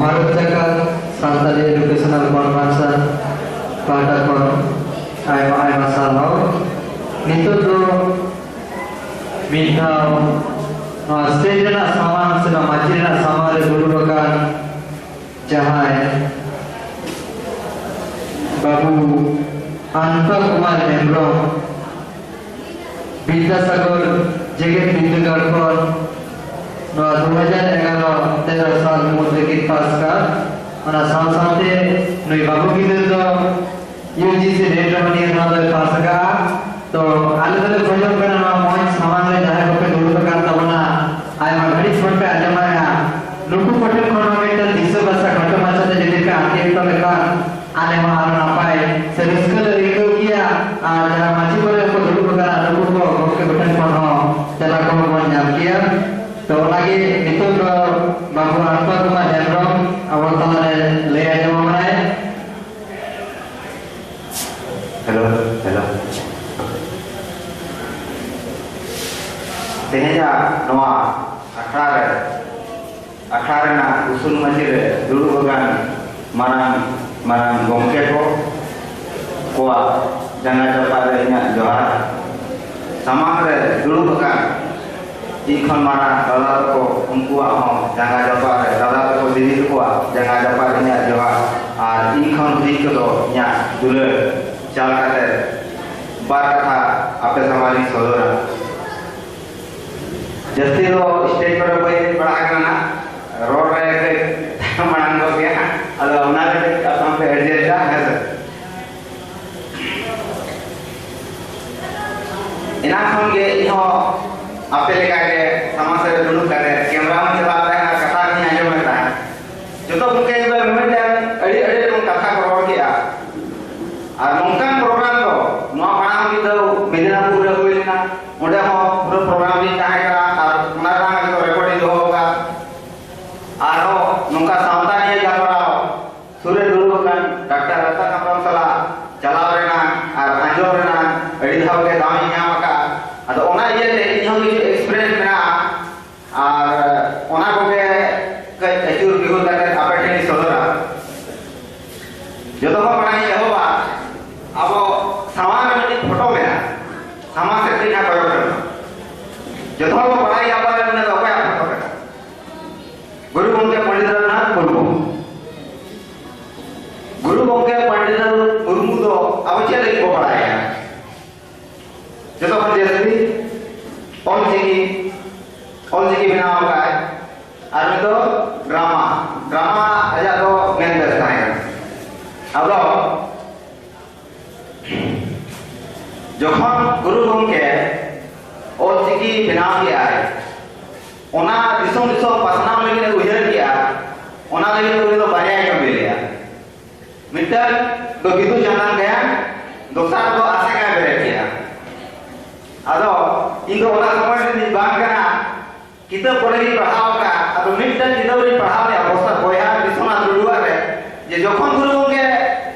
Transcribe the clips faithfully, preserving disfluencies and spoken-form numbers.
ᱵᱷᱟᱨᱚᱛ ᱡᱟᱠᱟᱛ Santali educational convention ᱯᱟᱦᱴᱟ ᱠᱷᱚᱱ ᱟᱭᱢᱟ ᱟᱭᱢᱟ ᱥᱟᱨᱦᱟᱣ᱾ ᱱᱤᱛᱚᱜ ᱫᱚ ᱢᱤᱫ ᱫᱷᱟᱣ ᱱᱚᱣᱟ ᱥᱴᱮᱡᱽ ᱨᱮᱱᱟᱜ ᱥᱟᱢᱟᱝ ᱥᱮ ᱱᱚᱣᱟ ᱢᱟᱹᱪᱤ ᱨᱮᱱᱟᱜ ᱥᱟᱢᱟᱝ ᱨᱮ ᱫᱩᱲᱩᱵ ᱟᱠᱟᱱ ᱡᱟᱦᱟᱸᱭ ᱵᱟᱹᱵᱩ ᱟᱱᱯᱟ ᱠᱩᱢᱟᱨ ᱦᱮᱢᱵᱨᱚᱢ ᱵᱤᱫᱽᱫᱟᱥᱟᱜᱚᱨ ᱡᱮᱜᱮᱛ ᱵᱤᱨᱫᱟᱹᱜᱟᱲ ᱠᱷᱚᱱ ᱱᱚᱣᱟ ᱫᱩ ᱦᱟᱡᱟᱨ ᱮᱜᱟᱨᱚ ᱛᱮᱨᱚ ᱥᱟᱞ ᱢᱩᱫᱽ ᱨᱮᱠᱤᱱ ᱯᱟᱥ ᱠᱟᱜ᱾ ᱚᱱᱟ ᱥᱟᱶ ᱥᱟᱶᱛᱮ ᱱᱩᱭ ᱵᱟᱹᱵᱩ ᱜᱤᱫᱟᱹᱨ ᱫᱚ ᱤᱭᱩ ᱡᱤ ᱥᱤ ᱱᱮᱴ ᱨᱮᱦᱚᱸ ᱱᱤᱭᱟᱹ ᱫᱷᱟᱣ ᱫᱚᱭ ᱯᱟᱥ ᱟᱠᱟᱜᱼᱟ᱾ ᱛᱚ ᱟᱞᱮ ᱫᱚᱞᱮ ᱠᱷᱚᱡᱚᱜ ᱠᱟᱱᱟ ᱱᱚᱣᱟ ᱢᱚᱧᱪ ᱥᱟᱢᱟᱝ ᱨᱮ ᱡᱟᱦᱟᱸᱭ ᱠᱚᱯᱮ ᱫᱩᱲᱩᱵ ᱟᱠᱟᱱ ᱛᱟᱵᱚᱱᱟ, ᱟᱭᱢᱟ ᱜᱷᱟᱹᱲᱤᱡ ᱠᱷᱚᱱ ᱯᱮ ᱟᱸᱡᱚᱢᱮᱫᱼᱟ, ᱱᱩᱠᱩ ᱠᱚᱴᱷᱮᱱ ᱠᱷᱚᱱ ᱦᱚᱸ ᱢᱤᱫᱴᱟᱝ ᱫᱤᱥᱟᱹ ᱯᱟᱥᱟ ᱠᱷᱟᱴᱚ ᱢᱟᱪᱷᱟᱛᱮ ᱡᱩᱫᱤ ᱯᱮ ᱟᱸᱠᱷᱮᱲ ᱦᱚᱴᱚ ᱞᱮᱠᱷᱟᱱ ᱟᱞᱮ ᱦᱚᱸ ᱟᱨᱚ ᱱᱟᱯᱟᱭ ᱥᱮ ᱨᱟᱹᱥᱠᱟᱹ ᱞᱮ ᱟᱹᱭᱠᱟᱹᱣ ᱠᱮᱭᱟ᱾ ᱟᱨ ᱡᱟᱦᱟᱸ ᱢᱟᱹᱡᱷᱤ ᱠᱚᱨᱮ ᱠᱚ ᱫᱩᱲᱩᱵ ᱟᱠᱟᱱᱟ, ᱱᱩᱠᱩ ᱠᱚ ᱜᱚᱢᱠᱮ ᱠᱚᱴᱷᱮᱱ ᱠᱷᱚᱱ ᱦᱚᱸ ᱛᱮᱞᱟ ᱠᱚᱦᱚᱸ ᱵᱚᱱ ᱧᱟᱢ ᱠᱮᱭᱟ᱾ ᱛᱚ ᱚᱱᱟᱜᱮ ᱱᱤᱛᱚᱜ ᱫᱚ ᱵᱟᱹᱵᱩ ᱟᱱᱯᱟ ᱠᱩᱢᱟᱨ ᱦᱮᱢᱵᱨᱚᱢ ᱟᱵᱚ ᱛᱟᱞᱟᱨᱮ ᱞᱟᱹᱭ ᱟᱸᱡᱚᱢ ᱟᱵᱚᱱᱟᱭ᱾ Hello, hello. ᱛᱮᱦᱮᱧᱟᱜ ᱱᱚᱣᱟ ᱟᱠᱷᱲᱟ ᱨᱮ, ᱟᱠᱷᱲᱟ ᱨᱮᱱᱟᱜ ᱩᱥᱩᱞ ᱢᱟᱹᱪᱤ ᱨᱮ ᱫᱩᱲᱩᱵ ᱟᱠᱟᱱ ᱢᱟᱨᱟᱝ ᱢᱟᱨᱟᱝ ᱜᱚᱢᱠᱮ ᱠᱚ ᱠᱚᱣᱟᱜ ᱡᱟᱸᱜᱟ ᱡᱟᱯᱟᱜ ᱨᱮ ᱤᱧᱟᱹᱜ ᱡᱚᱦᱟᱨ᱾ ᱥᱟᱢᱟᱝ ᱨᱮ ᱫᱩᱲᱩᱵ ᱟᱠᱟᱱ ᱤᱧ ᱠᱷᱚᱱ ᱢᱟᱨᱟᱝ ᱫᱟᱫᱟ ᱛᱟᱠᱚ, ᱩᱱᱠᱩᱣᱟᱜ ᱦᱚᱸ ᱡᱟᱸᱜᱟ ᱡᱟᱯᱟᱜ ᱨᱮ ᱫᱟᱫᱟ ᱛᱟᱠᱚ, ᱫᱤᱫᱤ ᱛᱟᱠᱚᱣᱟᱜ ᱡᱟᱸᱜᱟ ᱡᱟᱯᱟᱜ ᱨᱮ ᱤᱧᱟᱹᱜ ᱡᱚᱦᱟᱨ᱾ ᱟᱨ ᱤᱧ ᱠᱷᱚᱱ ᱦᱩᱰᱤᱧ ᱠᱚᱫᱚ ᱤᱧᱟᱹᱜ ᱫᱩᱞᱟᱹᱲ ᱪᱟᱞ ᱠᱟᱛᱮ ᱵᱟᱨ ᱠᱟᱛᱷᱟ ᱟᱯᱮ ᱥᱟᱢᱟᱝ ᱨᱤᱧ ᱥᱚᱫᱚᱨᱟ᱾ ᱡᱟᱹᱥᱛᱤ ᱫᱚ ᱥᱴᱮᱡᱽ ᱠᱚᱨᱮ ᱵᱟᱹᱧ ᱦᱮᱡ ᱵᱟᱲᱟ ᱟᱠᱟᱱᱟ, ᱨᱚᱲ ᱨᱮ ᱠᱟᱹᱡ ᱛᱟᱭᱚᱢ ᱢᱟᱲᱟᱝ ᱜᱚᱫ ᱜᱮᱭᱟ, ᱟᱫᱚ ᱚᱱᱟ ᱠᱟᱹᱴᱤᱡ ᱟᱯᱮ ᱦᱚᱸᱯᱮ ᱮᱰᱡᱟᱥᱴᱟ, ᱦᱮᱸ ᱥᱮ? ᱮᱱᱟᱝ ᱠᱷᱚᱱ ᱜᱮ ᱤᱧ ᱦᱚᱸ ᱟᱯᱮ ᱞᱮᱠᱟ ᱜᱮ ᱥᱟᱢᱟᱝ ᱥᱮᱫ ᱨᱮ ᱫᱩᱲᱩᱵ ᱠᱟᱛᱮ ᱠᱮᱢᱨᱟ ᱦᱚᱸᱧ ᱪᱟᱞᱟᱣ ᱛᱟᱦᱮᱸᱫ ᱟᱨ ᱠᱟᱛᱷᱟ ᱦᱚᱸᱧ ᱟᱸᱡᱚᱢᱮᱫ ᱛᱟᱦᱮᱸᱫ᱾ ᱡᱚᱛᱚ ᱜᱚᱢᱠᱮ ᱠᱚ ᱢᱤᱢᱤᱫᱴᱟᱝ ᱟᱹᱰᱤ ᱟᱹᱰᱤ ᱨᱚᱠᱚᱢ ᱠᱟᱛᱷᱟ ᱠᱚ ᱨᱚᱲ ᱠᱮᱜᱼᱟ᱾ ᱟᱨ ᱱᱚᱝᱠᱟᱱ ᱯᱨᱳᱜᱨᱟᱢ ᱫᱚ ᱱᱚᱣᱟ ᱢᱟᱲᱟᱝ ᱢᱤᱫ ᱫᱷᱟᱣ ᱢᱮᱫᱽᱱᱟᱯᱩᱨ ᱨᱮ ᱦᱩᱭ ᱞᱮᱱᱟ, ᱚᱸᱰᱮ ᱦᱚᱸ ᱯᱩᱨᱟᱹ ᱯᱨᱳᱜᱨᱟᱢ ᱨᱤᱧ ᱛᱟᱦᱮᱸ ᱠᱟᱱᱟ ᱟᱨ ᱚᱱᱟ ᱨᱮᱱᱟᱜ ᱡᱚᱛᱚ ᱨᱮᱠᱚᱨᱰ ᱤᱧ ᱫᱚᱦᱚ ᱟᱠᱟᱫ᱾ ᱟᱨᱦᱚᱸ ᱱᱚᱝᱠᱟ ᱥᱟᱶᱛᱟ ᱱᱤᱭᱟᱹ ᱜᱟᱞᱢᱟᱨᱟᱣ ᱥᱩᱨ ᱨᱮ ᱫᱩᱲᱩᱵ ᱟᱠᱟᱱ ᱰᱟᱠᱛᱟᱨ ᱨᱟᱥᱟ ᱦᱮᱢᱵᱨᱚᱢ ᱥᱟᱞᱟᱜ ᱪᱟᱞᱟᱣ ᱨᱮᱱᱟᱜ ᱟᱨ ᱟᱸᱡᱚᱢ ᱨᱮᱱᱟᱜ ᱟᱹᱰᱤ ᱫᱷᱟᱣ ᱜᱮ ᱫᱟᱣ ᱤᱧ ᱧᱟᱢ ᱟᱠᱟᱫᱼᱟ᱾ ᱟᱫᱚ ᱚᱱᱟ ᱤᱭᱟᱹᱛᱮ ᱤᱧ ᱦᱚᱸ ᱠᱤᱪᱷᱩ ᱮᱠᱥᱯᱨᱮᱥ ᱢᱮᱱᱟᱜᱼᱟ, ᱟᱨ ᱚᱱᱟ ᱠᱚᱜᱮ ᱠᱟᱹᱡ ᱟᱹᱪᱩᱨ ᱵᱤᱦᱩᱨ ᱠᱟᱛᱮ ᱟᱯᱮ ᱜᱩᱨᱩ ᱜᱚᱢᱠᱮ ᱯᱚᱱᱰᱤᱛ ᱨᱚᱜᱷᱩᱱᱟᱛᱷ ᱢᱩᱨᱢᱩ᱾ ᱜᱩᱨᱩ ᱜᱚᱢᱠᱮ ᱯᱚᱱᱰᱤᱛ ᱨᱚᱜᱷᱩᱱᱟᱛᱷ ᱢᱩᱨᱢᱩ ᱫᱚ ᱟᱵᱚ ᱪᱮᱫ ᱞᱟᱹᱜᱤᱫ ᱵᱚ ᱵᱟᱲᱟᱭᱟ? ᱡᱚᱛᱚ ᱠᱷᱚᱱ ᱡᱟᱹᱥᱛᱤ ᱚᱞ ᱪᱤᱠᱤ, ᱚᱞ ᱪᱤᱠᱤ ᱵᱮᱱᱟᱣ ᱟᱠᱟᱫᱼᱟᱭ᱾ ᱟᱨ ᱩᱱᱤ ᱫᱚ ᱰᱨᱟᱢᱟ, ᱰᱨᱟᱢᱟ ᱟᱡᱟᱜ ᱫᱚ ᱢᱮᱱ ᱵᱮᱥ ᱛᱟᱦᱮᱸ ᱠᱟᱱᱟ᱾ ᱟᱫᱚ ᱡᱚᱠᱷᱚᱱ ᱜᱩᱨᱩ ᱜᱚᱢᱠᱮ ᱚᱞ ᱪᱤᱠᱤ ᱵᱮᱱᱟᱣ ᱠᱮᱫᱼᱟᱭ, ᱚᱱᱟ ᱫᱤᱥᱚᱢ ᱫᱤᱥᱚᱢ ᱯᱟᱥᱱᱟᱣ ᱞᱟᱹᱜᱤᱫ ᱮ ᱩᱭᱦᱟᱹᱨ ᱠᱮᱫᱼᱟ᱾ ᱚᱱᱟ ᱞᱟᱹᱜᱤᱫ ᱩᱱᱤ ᱫᱚ ᱵᱟᱨᱭᱟᱭ ᱠᱟᱹᱢᱤ ᱞᱮᱫᱼᱟ᱾ ᱢᱤᱫᱴᱟᱝ ᱫᱚ ᱵᱤᱫᱩ ᱪᱟᱸᱫᱟᱱ ᱜᱟᱭᱟᱱ, ᱫᱚᱥᱟᱨ ᱫᱚ ᱟᱥᱮᱠᱟᱭ ᱵᱮᱨᱮᱫ ᱠᱮᱫᱼᱟ᱾ ᱟᱫᱚ ᱤᱧ ᱫᱚ ᱚᱱᱟ ᱥᱚᱢᱚᱭ ᱨᱤᱱᱤᱡ ᱵᱟᱝ ᱠᱟᱱᱟ, ᱠᱤᱛᱟᱹᱵ ᱠᱚᱨᱮ ᱜᱤᱧ ᱯᱟᱲᱦᱟᱣ ᱟᱠᱟᱫᱼᱟ᱾ ᱟᱫᱚ ᱢᱤᱫᱴᱟᱝ ᱠᱤᱛᱟᱹᱵ ᱨᱤᱧ ᱯᱟᱲᱦᱟᱣ ᱞᱮᱫᱼᱟ, ᱵᱚᱥᱟ-, ᱵᱚᱭᱦᱟ ᱵᱤᱥᱣᱚᱱᱟᱛᱷ ᱴᱩᱰᱩᱣᱟᱜ ᱨᱮ, ᱡᱮ ᱡᱚᱠᱷᱚᱱ ᱜᱩᱨᱩ ᱜᱚᱢᱠᱮ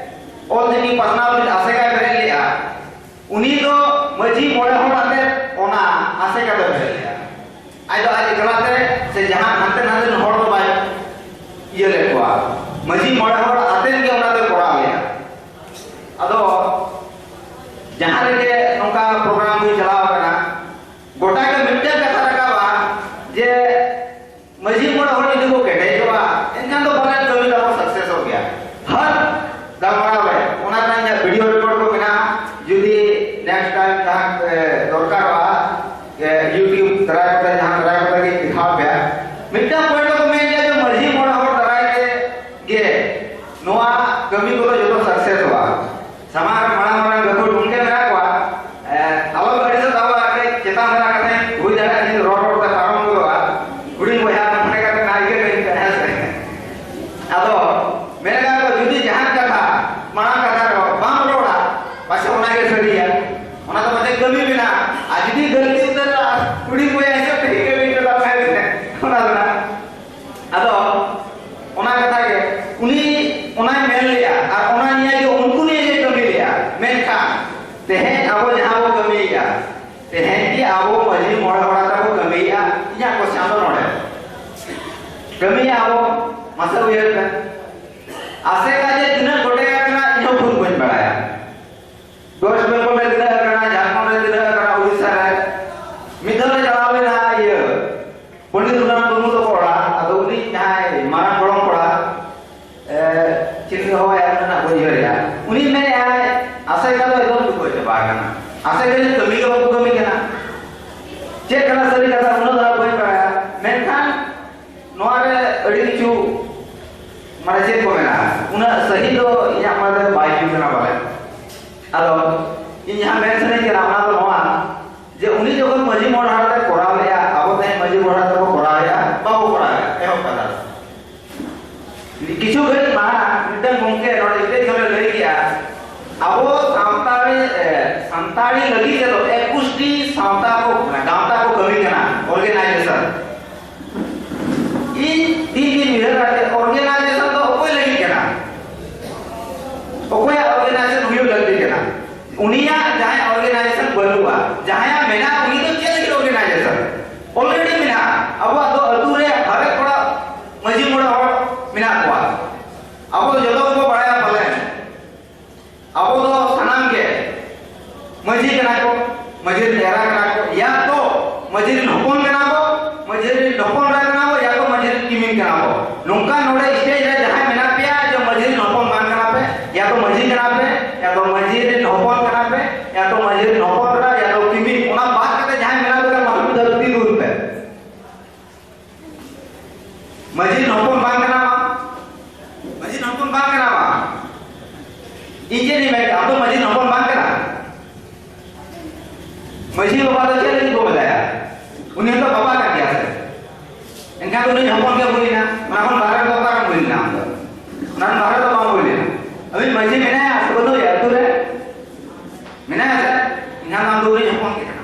ᱚᱞ ᱪᱤᱠᱤ ᱯᱟᱥᱱᱟᱣ ᱞᱟᱹᱜᱤᱫ ᱟᱥᱮᱠᱟᱭ ᱵᱮᱨᱮᱫ ᱞᱮᱫᱼᱟ, ᱩᱱᱤ ᱫᱚ ᱢᱟᱹᱡᱷᱤ ᱢᱚᱬᱮ ᱦᱚᱲ ᱟᱛᱮ ᱚᱱᱟ ᱟᱥᱮᱠᱟ ᱫᱚᱭ ᱵᱮᱨᱮᱫ ᱞᱮᱫᱼᱟ᱾ ᱟᱡ ᱫᱚ ᱟᱡ ᱮᱠᱞᱟ ᱛᱮ ᱥᱮ ᱡᱟᱦᱟᱸ ᱦᱟᱱᱛᱮ ᱱᱟᱛᱮ ᱨᱮᱱ ᱦᱚᱲ ᱫᱚ ᱵᱟᱭ ᱤᱭᱟᱹ ᱞᱮᱫ ᱠᱚᱣᱟ, ᱢᱟᱹᱡᱷᱤ ᱢᱚᱬᱮ ᱦᱚᱲ ᱟᱛᱮ ᱜᱮ ᱚᱱᱟ ᱫᱚᱭ ᱠᱚᱨᱟᱣ ᱞᱮᱫᱼᱟ᱾ ᱟᱫᱚ ᱡᱟᱦᱟᱸ ᱨᱮᱜᱮ ᱱᱚᱝᱠᱟ ᱯᱨᱳᱜᱨᱟᱢ ᱦᱩᱭ ᱪᱟᱞᱟᱣ ᱟᱠᱟᱱᱟ, ᱜᱚᱴᱟ ᱜᱮ ᱢᱤᱫᱴᱮᱱ ᱠᱟᱛᱷᱟ ᱨᱟᱠᱟᱵᱼᱟ ᱡᱮ ᱢᱟᱹᱡᱷᱤ ᱢᱚᱬᱮ ᱦᱚᱲ ᱡᱩᱫᱤ ᱠᱚ ᱠᱮᱴᱮᱡᱚᱜᱼᱟ, ᱮᱱᱠᱷᱟᱱ ᱫᱚ ᱯᱟᱞᱮᱱ ᱠᱟᱹᱢᱤ ᱛᱟᱵᱚ ᱥᱟᱠᱥᱮᱥᱚᱜ ᱜᱮᱭᱟ᱾ ᱦᱟᱨ ᱜᱟᱞᱢᱟᱨᱟᱣ ᱨᱮ ᱚᱱᱟ ᱨᱮᱱᱟᱜ ᱤᱧᱟᱹᱜ ᱵᱷᱤᱰᱤᱭᱳ ᱨᱮᱠᱚᱨᱰ ᱠᱚ ᱢᱮᱱᱟᱜᱼᱟ᱾ ᱡᱩᱫᱤ ᱱᱮᱠᱥᱴ ᱴᱟᱭᱤᱢ ᱡᱟᱦᱟᱸ, ᱮ, ᱫᱚᱨᱠᱟᱨᱚᱜᱼᱟ, ᱮ, ᱭᱩᱴᱤᱭᱩᱵᱽ ᱫᱟᱨᱟᱭ ᱠᱚᱛᱮ, ᱡᱟᱦᱟᱸ ᱫᱟᱨᱟᱭ ᱠᱚᱛᱮ ᱜᱮ ᱫᱮᱠᱷᱟᱣ ᱯᱮᱭᱟ, ᱢᱤᱫᱴᱟᱝ ᱯᱚᱭᱮᱱᱴ ᱫᱚᱠᱚ ᱢᱮᱱ ᱜᱮᱭᱟ ᱡᱮ ᱢᱟᱹᱡᱷᱤ ᱢᱚᱬᱮ ᱦᱚᱲ ᱫᱟᱨᱟᱭ ᱛᱮ ᱜᱮ ᱱᱚᱣᱟ ᱠᱟᱹᱢᱤ ᱠᱚᱫᱚ ᱡᱚᱛᱚ ᱥᱟᱠᱥᱮᱥᱚᱜᱼᱟ᱾ ᱥᱟᱢᱟᱝ ᱨᱮ ᱢᱟᱨᱟᱝ ᱢᱟᱨᱟᱝ ᱜᱟᱹᱠᱷᱩᱲ ᱜᱚᱢᱠᱮ ᱢᱮᱱᱟᱜ ᱠᱚᱣᱟ, ᱮ, ᱟᱞᱚ ᱠᱚ ᱟᱹᱲᱤᱥᱚᱜ ᱛᱟᱵᱚᱱᱟ, ᱠᱟᱹᱡ ᱪᱮᱛᱟᱱ ᱫᱷᱟᱨᱟ ᱠᱟᱛᱷᱟᱧ ᱦᱩᱭ ᱫᱟᱲᱮᱭᱟᱜᱼᱟ, ᱤᱧ ᱨᱚᱲ ᱨᱚᱲ ᱛᱮ ᱯᱟᱨᱚᱢ ᱜᱚᱫᱚᱜᱼᱟ᱾ ᱦᱩᱰᱤᱧ ᱵᱚᱭᱦᱟ ᱢᱚᱱᱮ ᱠᱟᱛᱮ ᱱᱟ ᱤᱭᱟᱹ ᱠᱟᱹᱧ ᱯᱮ, ᱦᱮᱸ ᱥᱮ? ᱟᱫᱚ ᱢᱮᱱ ᱜᱟᱱᱚᱜᱼᱟ, ᱡᱩᱫᱤ ᱡᱟᱦᱟᱱ ᱠᱟᱛᱷᱟ ᱢᱟᱲᱟᱝ ᱠᱟᱛᱷᱟ ᱨᱮᱦᱚᱸ ᱵᱟᱢ ᱨᱚᱲᱟ, ᱯᱟᱪᱷᱮ ᱚᱱᱟ ᱜᱮ ᱥᱟᱹᱨᱤᱭᱟ, ᱚᱱᱟ ᱫᱚ ᱯᱟᱪᱮ ᱠᱟᱹᱢᱤ ᱢᱮᱱᱟᱜᱼᱟ᱾ ᱟᱨ ᱡᱩᱫᱤ ᱜᱟᱹᱞᱛᱤ ᱩᱛᱟᱹᱨᱟ, ᱦᱩᱰᱤᱧ ᱵᱚᱭᱦᱟ ᱦᱤᱥᱟᱹᱵ ᱛᱮ ᱠᱟᱹᱢᱤ ᱦᱚᱪᱚ ᱠᱟᱜ ᱢᱮ, ᱦᱮᱸ ᱥᱮ? ᱚᱱᱟ ᱫᱚ ᱱᱟᱜ ᱟᱫᱚ ᱚᱱᱟ ᱠᱟᱛᱷᱟ ᱜᱮ ᱩᱱᱤ ᱚᱱᱟᱭ ᱢᱮᱱ ᱞᱮᱜᱼᱟ ᱟᱨ ᱚᱱᱟ ᱱᱤᱭᱟᱹ ᱜᱮ ᱩᱱᱠᱩ ᱱᱤᱭᱟᱹ ᱜᱮ ᱠᱟᱹᱢᱤ ᱞᱮᱜᱼᱟ᱾ ᱢᱮᱱᱠᱷᱟᱱ ᱛᱮᱦᱮᱧ ᱟᱵᱚ ᱡᱟᱦᱟᱸ ᱵᱚ ᱠᱟᱹᱢᱤᱭᱮᱫᱼᱟ, ᱛᱮᱦᱮᱧ ᱜᱮ ᱟᱵᱚ ᱢᱟᱹᱡᱷᱤ ᱢᱚᱬᱮ ᱦᱚᱲ ᱟᱛᱮ ᱵᱚ ᱠᱟᱹᱢᱤᱭᱮᱫᱼᱟ᱾ ᱤᱧᱟᱹᱜ ᱠᱚᱥᱪᱟᱱ ᱫᱚ ᱱᱚᱰᱮ, ᱠᱟᱹᱢᱤᱭᱮᱫᱼᱟ ᱵᱚ, ᱢᱟᱥᱮ ᱩᱭᱦᱟᱹᱨ ᱯᱮ, ᱟᱥᱮᱠᱟ ᱡᱮ ᱛᱤᱱᱟᱹᱜ ᱜᱚᱴᱮᱡ ᱟᱠᱟᱱᱟ, ᱤᱧ ᱦᱚᱸ ᱠᱷᱩᱫ ᱵᱟᱹᱧ ᱵᱟᱲᱟᱭᱟ᱾ ᱳᱭᱮᱥᱴ ᱵᱮᱝᱜᱚᱞ ᱨᱮ ᱛᱤᱱᱟᱹᱜ ᱟᱠᱟᱱᱟ, ᱡᱷᱟᱲᱠᱷᱚᱸᱰ ᱨᱮ ᱛᱤᱱᱟᱹᱜ ᱟᱠᱟᱱᱟ, ᱩᱲᱤᱥᱥᱟ ᱨᱮ᱾ ᱢᱤᱫ ᱫᱷᱟᱣ ᱞᱮ ᱪᱟᱞᱟᱣ ᱞᱮᱱᱟ ᱤᱭᱟᱹ ᱯᱚᱱᱰᱤᱛ ᱨᱚᱜᱷᱩᱱᱟᱛᱷ ᱢᱩᱨᱢᱩ ᱛᱟᱠᱚ ᱚᱲᱟᱜ, ᱟᱫᱚ ᱩᱱᱤ ᱥᱮ ᱠᱟᱹᱢᱤ ᱜᱮ ᱵᱟᱠᱚ ᱠᱟᱹᱢᱤ ᱠᱟᱱᱟ᱾ ᱪᱮᱫ ᱠᱟᱱᱟ ᱥᱟᱹᱨᱤ ᱠᱟᱛᱷᱟ, ᱩᱱᱟᱹᱜ ᱫᱚ ᱵᱟᱹᱧ ᱵᱟᱲᱟᱭᱟ, ᱢᱮᱱᱠᱷᱟᱱ ᱱᱚᱣᱟ ᱨᱮ ᱟᱹᱰᱤ ᱠᱤᱪᱷᱩ, ᱢᱟᱱᱮ, ᱪᱮᱫ ᱠᱚ ᱢᱮᱱᱟ, ᱩᱱᱟᱹᱜ ᱥᱟᱹᱦᱤ ᱫᱚ ᱤᱧᱟᱹᱜ ᱢᱚᱱᱮ ᱫᱚ ᱵᱟᱭ ᱦᱩᱭᱩᱜ ᱠᱟᱱᱟ ᱵᱚᱞᱮ᱾ ᱟᱫᱚ ᱤᱧ ᱡᱟᱦᱟᱸ ᱢᱮᱱ ᱥᱟᱱᱟᱧ ᱠᱟᱱᱟ, ᱚᱱᱟ ᱫᱚ ᱱᱚᱣᱟ, ᱡᱮ ᱩᱱᱤ ᱡᱚᱠᱷᱚᱱ ᱢᱟᱹᱡᱷᱤ ᱢᱚᱬᱮ ᱦᱚᱲ ᱟᱛᱮ ᱠᱚᱨᱟᱣ ᱞᱮᱜᱼᱟ, ᱟᱵᱚ ᱛᱮᱦᱮᱧ ᱢᱟᱹᱡᱷᱤ ᱢᱚᱬᱮ ᱦᱚᱲ ᱟᱛᱮ ᱠᱚ ᱠᱚᱨᱟᱣ ᱮᱜᱼᱟ, ᱵᱟᱵᱚ ᱠᱚᱨᱟᱣ ᱮᱜᱼᱟ, ᱮᱦᱚᱵ ᱠᱟᱛᱷᱟ᱾ ᱠᱤᱪᱷᱩ ᱜᱷᱟᱹᱲᱤᱡ ᱢᱟᱲᱟᱝ ᱢᱤᱫᱴᱟᱝ ᱜᱚᱢᱠᱮ ᱱᱚᱰᱮ ᱥᱴᱮᱡ ᱠᱷᱚᱱᱮ ᱞᱟᱹᱭ ᱠᱮᱜᱼᱟ, ᱟᱵᱚ ᱥᱟᱱᱛᱟᱲᱤ, ᱮ, ᱥᱟᱱᱛᱟᱲᱤ ᱞᱟᱹᱜᱤᱫ ᱛᱮᱫᱚ ᱮᱠᱩᱥᱴᱤ ᱥᱟᱶᱛᱟ ᱠᱚ, ᱜᱟᱶᱛᱟ ᱠᱚ ᱠᱟᱹᱢᱤ ᱠᱟᱱᱟ, ᱚᱨᱜᱮᱱᱟᱭᱡᱮᱥᱚᱱ᱾ ᱤᱧ ᱛᱤᱱ ᱫᱤᱱ ᱩᱭᱦᱟᱹᱨ ᱠᱟᱛᱮ, ᱚᱨᱜᱮᱱᱟᱭᱡᱮᱥᱚᱱ ᱫᱚ ᱚᱠᱚᱭ ᱞᱟᱹᱜᱤᱫ ᱠᱟᱱᱟ? ᱚᱠᱚᱭᱟᱜ ᱚᱨᱜᱮᱱᱟᱭᱡᱮᱥᱚᱱ ᱦᱩᱭᱩᱜ ᱞᱟᱹᱠᱛᱤ ᱠᱟᱱᱟ? ᱩᱱᱤᱭᱟᱜ ᱡᱟᱦᱟᱸᱭ ᱚᱨᱜᱮᱱᱟᱭᱡᱮᱥᱚᱱ ᱵᱟᱹᱱᱩᱜᱼᱟ, ᱡᱟᱦᱟᱸᱭᱟᱜ ᱢᱮᱱᱟᱜᱼᱟ, ᱩᱱᱤ ᱫᱚ ᱪᱮᱫ ᱞᱟᱹᱜᱤᱫ ᱚᱨᱜᱮᱱᱟᱭᱡᱮᱥᱚᱱ? ᱚᱞᱨᱮᱰᱤ ᱢᱮᱱᱟᱜᱼᱟ᱾ ᱟᱵᱚᱣᱟᱜ ᱫᱚ ᱟᱹᱛᱩ ᱨᱮ ᱦᱟᱨᱮᱠ ᱚᱲᱟᱜ ᱢᱟᱹᱡᱷᱤ ᱢᱚᱬᱮ ᱦᱚᱲ ᱢᱮᱱᱟᱜ ᱠᱚᱣᱟ᱾ ᱟᱵᱚ ᱫᱚ ᱡᱚᱛᱚ ᱜᱮᱵᱚ ᱵᱟᱲᱟᱭᱟ ᱯᱟᱞᱮᱱ, ᱟᱵᱚ ᱫᱚ ᱥᱟᱱᱟᱢ ᱜᱮ ᱢᱟᱹᱡᱷᱤ ᱠᱟᱱᱟ ᱠᱚ, ᱢᱟᱹᱡᱷᱤ ᱨᱮᱱ ᱮᱨᱟ ᱠᱟᱱᱟ ᱠᱚ, ᱭᱟ ᱛᱚ ᱢᱟᱹᱡᱷᱤ ᱨᱮᱱ ᱦᱚᱯᱚᱱ ᱠᱟᱱᱟ ᱠᱚ, ᱢᱟᱹᱡᱷᱤ ᱨᱮᱱ ᱦᱚᱯᱚᱱ ᱮᱨᱟ ᱠᱟᱱᱟ ᱠᱚ, ᱭᱟ ᱛᱚ ᱢᱟᱹᱡᱷᱤ ᱨᱮᱱ ᱠᱤᱢᱤᱱ ᱠᱟᱱᱟ ᱠᱚ᱾ ᱱᱚᱝᱠᱟ ᱱᱚᱰᱮ ᱥᱴᱮᱡ ᱨᱮ ᱡᱟᱦᱟᱸᱭ ᱢᱮᱱᱟᱜ ᱯᱮᱭᱟ, ᱡᱮ ᱢᱟᱹᱡᱷᱤ ᱨᱮᱱ ᱦᱚᱯᱚᱱ ᱵᱟᱝ ᱠᱟᱱᱟ ᱯᱮ, ᱭᱟ ᱛᱚ ᱢᱟᱹᱡᱷᱤ ᱠᱟᱱᱟ ᱯᱮ, ᱭᱟ ᱛᱚ ᱢᱟᱹᱡᱷᱤ ᱨᱮᱱ ᱦᱚᱯᱚᱱ ᱠᱟᱱᱟ ᱯᱮ, ᱭᱟ ᱛᱚ ᱢᱟᱹᱡᱷᱤ ᱨᱮᱱ ᱦᱚᱯᱚᱱ ᱮᱨᱟ, ᱭᱟ ᱛᱚ ᱠᱤᱢᱤᱱ, ᱚᱱᱟ ᱵᱟᱫ ᱠᱟᱛᱮ ᱡᱟᱦᱟᱸᱭ ᱢᱮᱱᱟᱜ ᱯᱮ, ᱢᱟᱹᱡᱷᱤ ᱫᱚ ᱛᱤ ᱨᱩᱣᱟᱹᱲ ᱯᱮ᱾ ᱢᱟᱹᱡᱷᱤ ᱨᱮᱱ ᱦᱚᱯᱚᱱ ᱵᱟᱝ ᱠᱟᱱᱟ ᱵᱟᱝ? ᱢᱟᱹᱡᱷᱤ ᱨᱮᱱ ᱦᱚᱯᱚᱱ ᱵᱟᱝ ᱠᱟᱱᱟ ᱵᱟᱝ? ᱤᱧ ᱪᱮᱫ ᱤᱧ ᱢᱮᱱ ᱠᱮᱫᱟ? ᱟᱢ ᱫᱚ ᱢᱟᱹᱡᱷᱤ ᱨᱮᱱ ᱦᱚᱯᱚᱱ ᱵᱟᱝ ᱠᱟᱱᱟ? ᱢᱟᱹᱡᱷᱤ ᱵᱟᱵᱟ ᱫᱚ ᱪᱮᱫ ᱞᱟᱹᱜᱤᱫ ᱠᱚ ᱢᱮᱛᱟᱭᱟ? ᱩᱱᱤ ᱦᱚᱸᱛᱚ ᱵᱟᱵᱟ ᱠᱟᱱ ᱜᱮᱭᱟ ᱥᱮ? ᱮᱱᱠᱷᱟᱱ ᱫᱚ ᱩᱱᱤ ᱦᱚᱯᱚᱱ ᱜᱮ ᱦᱩᱭᱱᱟ, ᱚᱱᱟ ᱠᱷᱚᱱ ᱵᱟᱦᱨᱮ ᱨᱮᱫᱚ ᱚᱠᱟ ᱨᱮᱢ ᱦᱩᱭ ᱞᱮᱱᱟ ᱟᱢ ᱫᱚ? ᱚᱱᱟ ᱠᱷᱚᱱ ᱵᱟᱦᱨᱮ ᱫᱚ ᱵᱟᱝ ᱦᱩᱭ ᱞᱮᱱᱟ᱾ ᱟᱹᱵᱤᱱ ᱢᱟᱹᱡᱷᱤ ᱢᱮᱱᱟᱭᱟ ᱥᱮ ᱵᱟᱹᱱᱩᱜ ᱮᱭᱟ ᱟᱹᱛᱩ ᱨᱮ? ᱢᱮᱱᱟᱭᱟ ᱥᱮ? ᱮᱱᱠᱷᱟᱱ ᱟᱢ ᱫᱚ ᱩᱱᱤ ᱦᱚᱯᱚᱱ ᱜᱮ ᱠᱟᱱᱟ᱾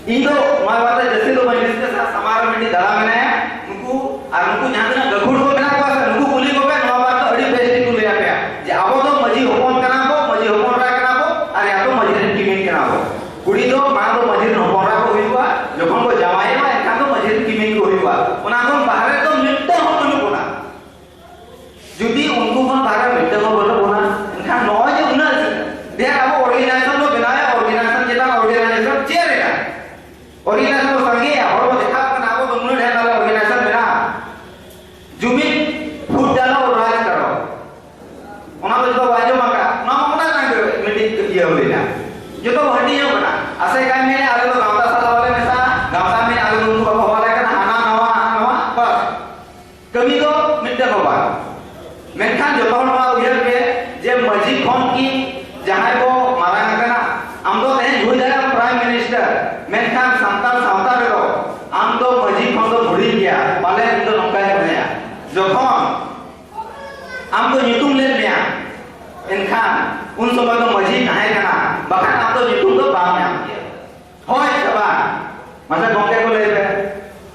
ᱤᱧ ᱫᱚ ᱱᱚᱣᱟ ᱵᱟᱨᱮ ᱛᱮ ᱡᱟᱹᱥᱛᱤ ᱫᱚ ᱵᱟᱹᱧ ᱰᱤᱥᱠᱟᱥᱟ, ᱥᱟᱢᱟᱝ ᱨᱮ ᱢᱤᱫᱴᱤᱡ ᱫᱟᱫᱟ ᱢᱮᱱᱟᱭᱟ, ᱱᱩᱠᱩ ᱟᱨ ᱱᱩᱠᱩ ᱡᱟᱦᱟᱸ ᱛᱤᱱᱟᱹᱜ ᱜᱟᱹᱠᱷᱩᱲ ᱠᱚ ᱢᱮᱱᱟᱜ ᱠᱚᱣᱟ ᱥᱮ, ᱱᱩᱠᱩ ᱠᱩᱞᱤ ᱠᱚᱯᱮ, ᱱᱚᱣᱟ ᱵᱟᱨᱮ ᱛᱮ ᱟᱹᱰᱤ ᱵᱮᱥ ᱴᱷᱤᱠ ᱠᱚ ᱞᱟᱹᱭ ᱟᱯᱮᱭᱟ ᱡᱮ ᱟᱵᱚ ᱫᱚ ᱢᱟᱹᱡᱷᱤ ᱦᱚᱯᱚᱱ ᱠᱟᱱᱟ ᱵᱚ, ᱢᱟᱹᱡᱷᱤ ᱦᱚᱯᱚᱱ ᱮᱨᱟ ᱠᱟᱱᱟ ᱵᱚ, ᱟᱨ ᱭᱟ ᱛᱚ ᱢᱟᱹᱡᱷᱤ ᱨᱮᱱ ᱠᱤᱢᱤᱱ ᱠᱟᱱᱟ ᱵᱚ᱾ ᱠᱩᱲᱤ ᱫᱚ ᱢᱟᱲᱟᱝ ᱫᱚ ᱢᱟᱹᱡᱷᱤ ᱨᱮᱱ ᱦᱚᱯᱚᱱ ᱮᱨᱟ ᱠᱚ ᱦᱩᱭᱩᱜᱼᱟ, ᱡᱚᱠᱷᱚᱱ ᱠᱚ ᱡᱟᱶᱟᱭᱚᱜᱼᱟ ᱮᱱᱠᱷᱟᱱ ᱫᱚ ᱢᱟᱹᱡᱷᱤ ᱨᱮᱱ ᱠᱤᱢᱤᱱ ᱠᱚ ᱦᱩᱭᱩᱜᱼᱟ᱾ ᱚᱱᱟ ᱠᱷᱚᱱ ᱵᱟᱦᱨᱮ ᱫᱚ ᱢᱤᱫᱴᱟᱝ ᱦᱚᱸ ᱵᱟᱹᱱᱩᱜ ᱵᱚᱱᱟ᱾ ᱡᱩᱫᱤ ᱩᱱᱠᱩ ᱠᱷᱚᱱ ᱵᱟᱦᱨᱮ ᱢᱤᱫᱴᱟᱝ ᱦᱚᱸ ᱵᱟᱹᱱᱩᱜ ᱵᱚᱱᱟ, ᱮᱱᱠᱷᱟᱱ ᱱᱚᱜᱼᱚᱭ ᱡᱮ ᱩᱱᱟᱹᱜ ᱰᱷᱮᱨ ᱟᱵᱚ ᱚᱨᱜᱮᱱᱟᱭᱡᱮᱥᱚᱱ ᱵᱚ ᱵᱮᱱᱟᱣᱮᱫ, ᱚᱨᱜᱮᱱᱟᱭᱡᱮᱥᱚᱱ ᱪᱮᱛᱟᱱ ᱚᱨᱜᱮᱱᱟᱭᱡᱮᱥᱚᱱ ᱪᱮᱫ ᱨᱮᱱᱟᱜ? ᱚᱨᱜᱮᱱᱟᱭᱡᱮᱥᱚᱱ ᱵᱚ ᱥᱟᱸᱜᱮᱭᱟ, ᱦᱚᱲ ᱵᱚ ᱫᱮᱠᱷᱟᱣ ᱠᱟᱱᱟ ᱟᱵᱚ ᱫᱚ ᱱᱩᱱᱟᱹᱜ ᱰᱷᱮᱨ ᱱᱟᱞᱮ ᱠᱟᱹᱢᱤ ᱫᱚ ᱢᱤᱫᱴᱮᱱ ᱦᱚᱸ ᱵᱟᱝ᱾ ᱢᱮᱱᱠᱷᱟᱱ ᱡᱚᱛᱚ ᱦᱚᱲ ᱱᱚᱣᱟ ᱩᱭᱦᱟᱹᱨ ᱯᱮ ᱡᱮ ᱢᱟᱹᱡᱷᱤ ᱠᱷᱚᱱ ᱠᱤ ᱡᱟᱦᱟᱸᱭ ᱵᱚ ᱢᱟᱨᱟᱝ ᱟᱠᱟᱱᱟ, ᱟᱢ ᱫᱚ ᱛᱮᱦᱮᱧ ᱦᱩᱭ ᱫᱟᱲᱮᱭᱟᱜᱼᱟᱢ Prime Minister, ᱢᱮᱱᱠᱷᱟᱱ ᱥᱟᱱᱛᱟᱲ ᱥᱟᱶᱛᱟ ᱨᱮᱫᱚ ᱟᱢ ᱫᱚ ᱢᱟᱹᱡᱷᱤ ᱠᱷᱚᱱ ᱫᱚ ᱦᱩᱰᱤᱧ ᱜᱮᱭᱟ᱾ ᱯᱟᱞᱮ ᱤᱧ ᱫᱚ ᱱᱚᱝᱠᱟᱧ ᱢᱚᱱᱮᱭᱟ, ᱡᱚᱠᱷᱚᱱ ᱟᱢ ᱫᱚ ᱧᱩᱛᱩᱢ ᱞᱮᱱ ᱢᱮᱭᱟ, ᱮᱱᱠᱷᱟᱱ ᱩᱱ ᱥᱚᱢᱚᱭ ᱫᱚ ᱢᱟᱹᱡᱷᱤ ᱛᱟᱦᱮᱸ ᱠᱟᱱᱟ, ᱵᱟᱠᱷᱟᱱ ᱟᱢ ᱫᱚ ᱧᱩᱛᱩᱢ ᱫᱚ ᱵᱟᱢ ᱧᱟᱢ ᱠᱮᱭᱟ᱾ ᱦᱳᱭ ᱥᱮ ᱵᱟᱝ? ᱢᱟᱥᱮ ᱜᱚᱢᱠᱮ ᱠᱚ ᱞᱟᱹᱭ ᱯᱮ,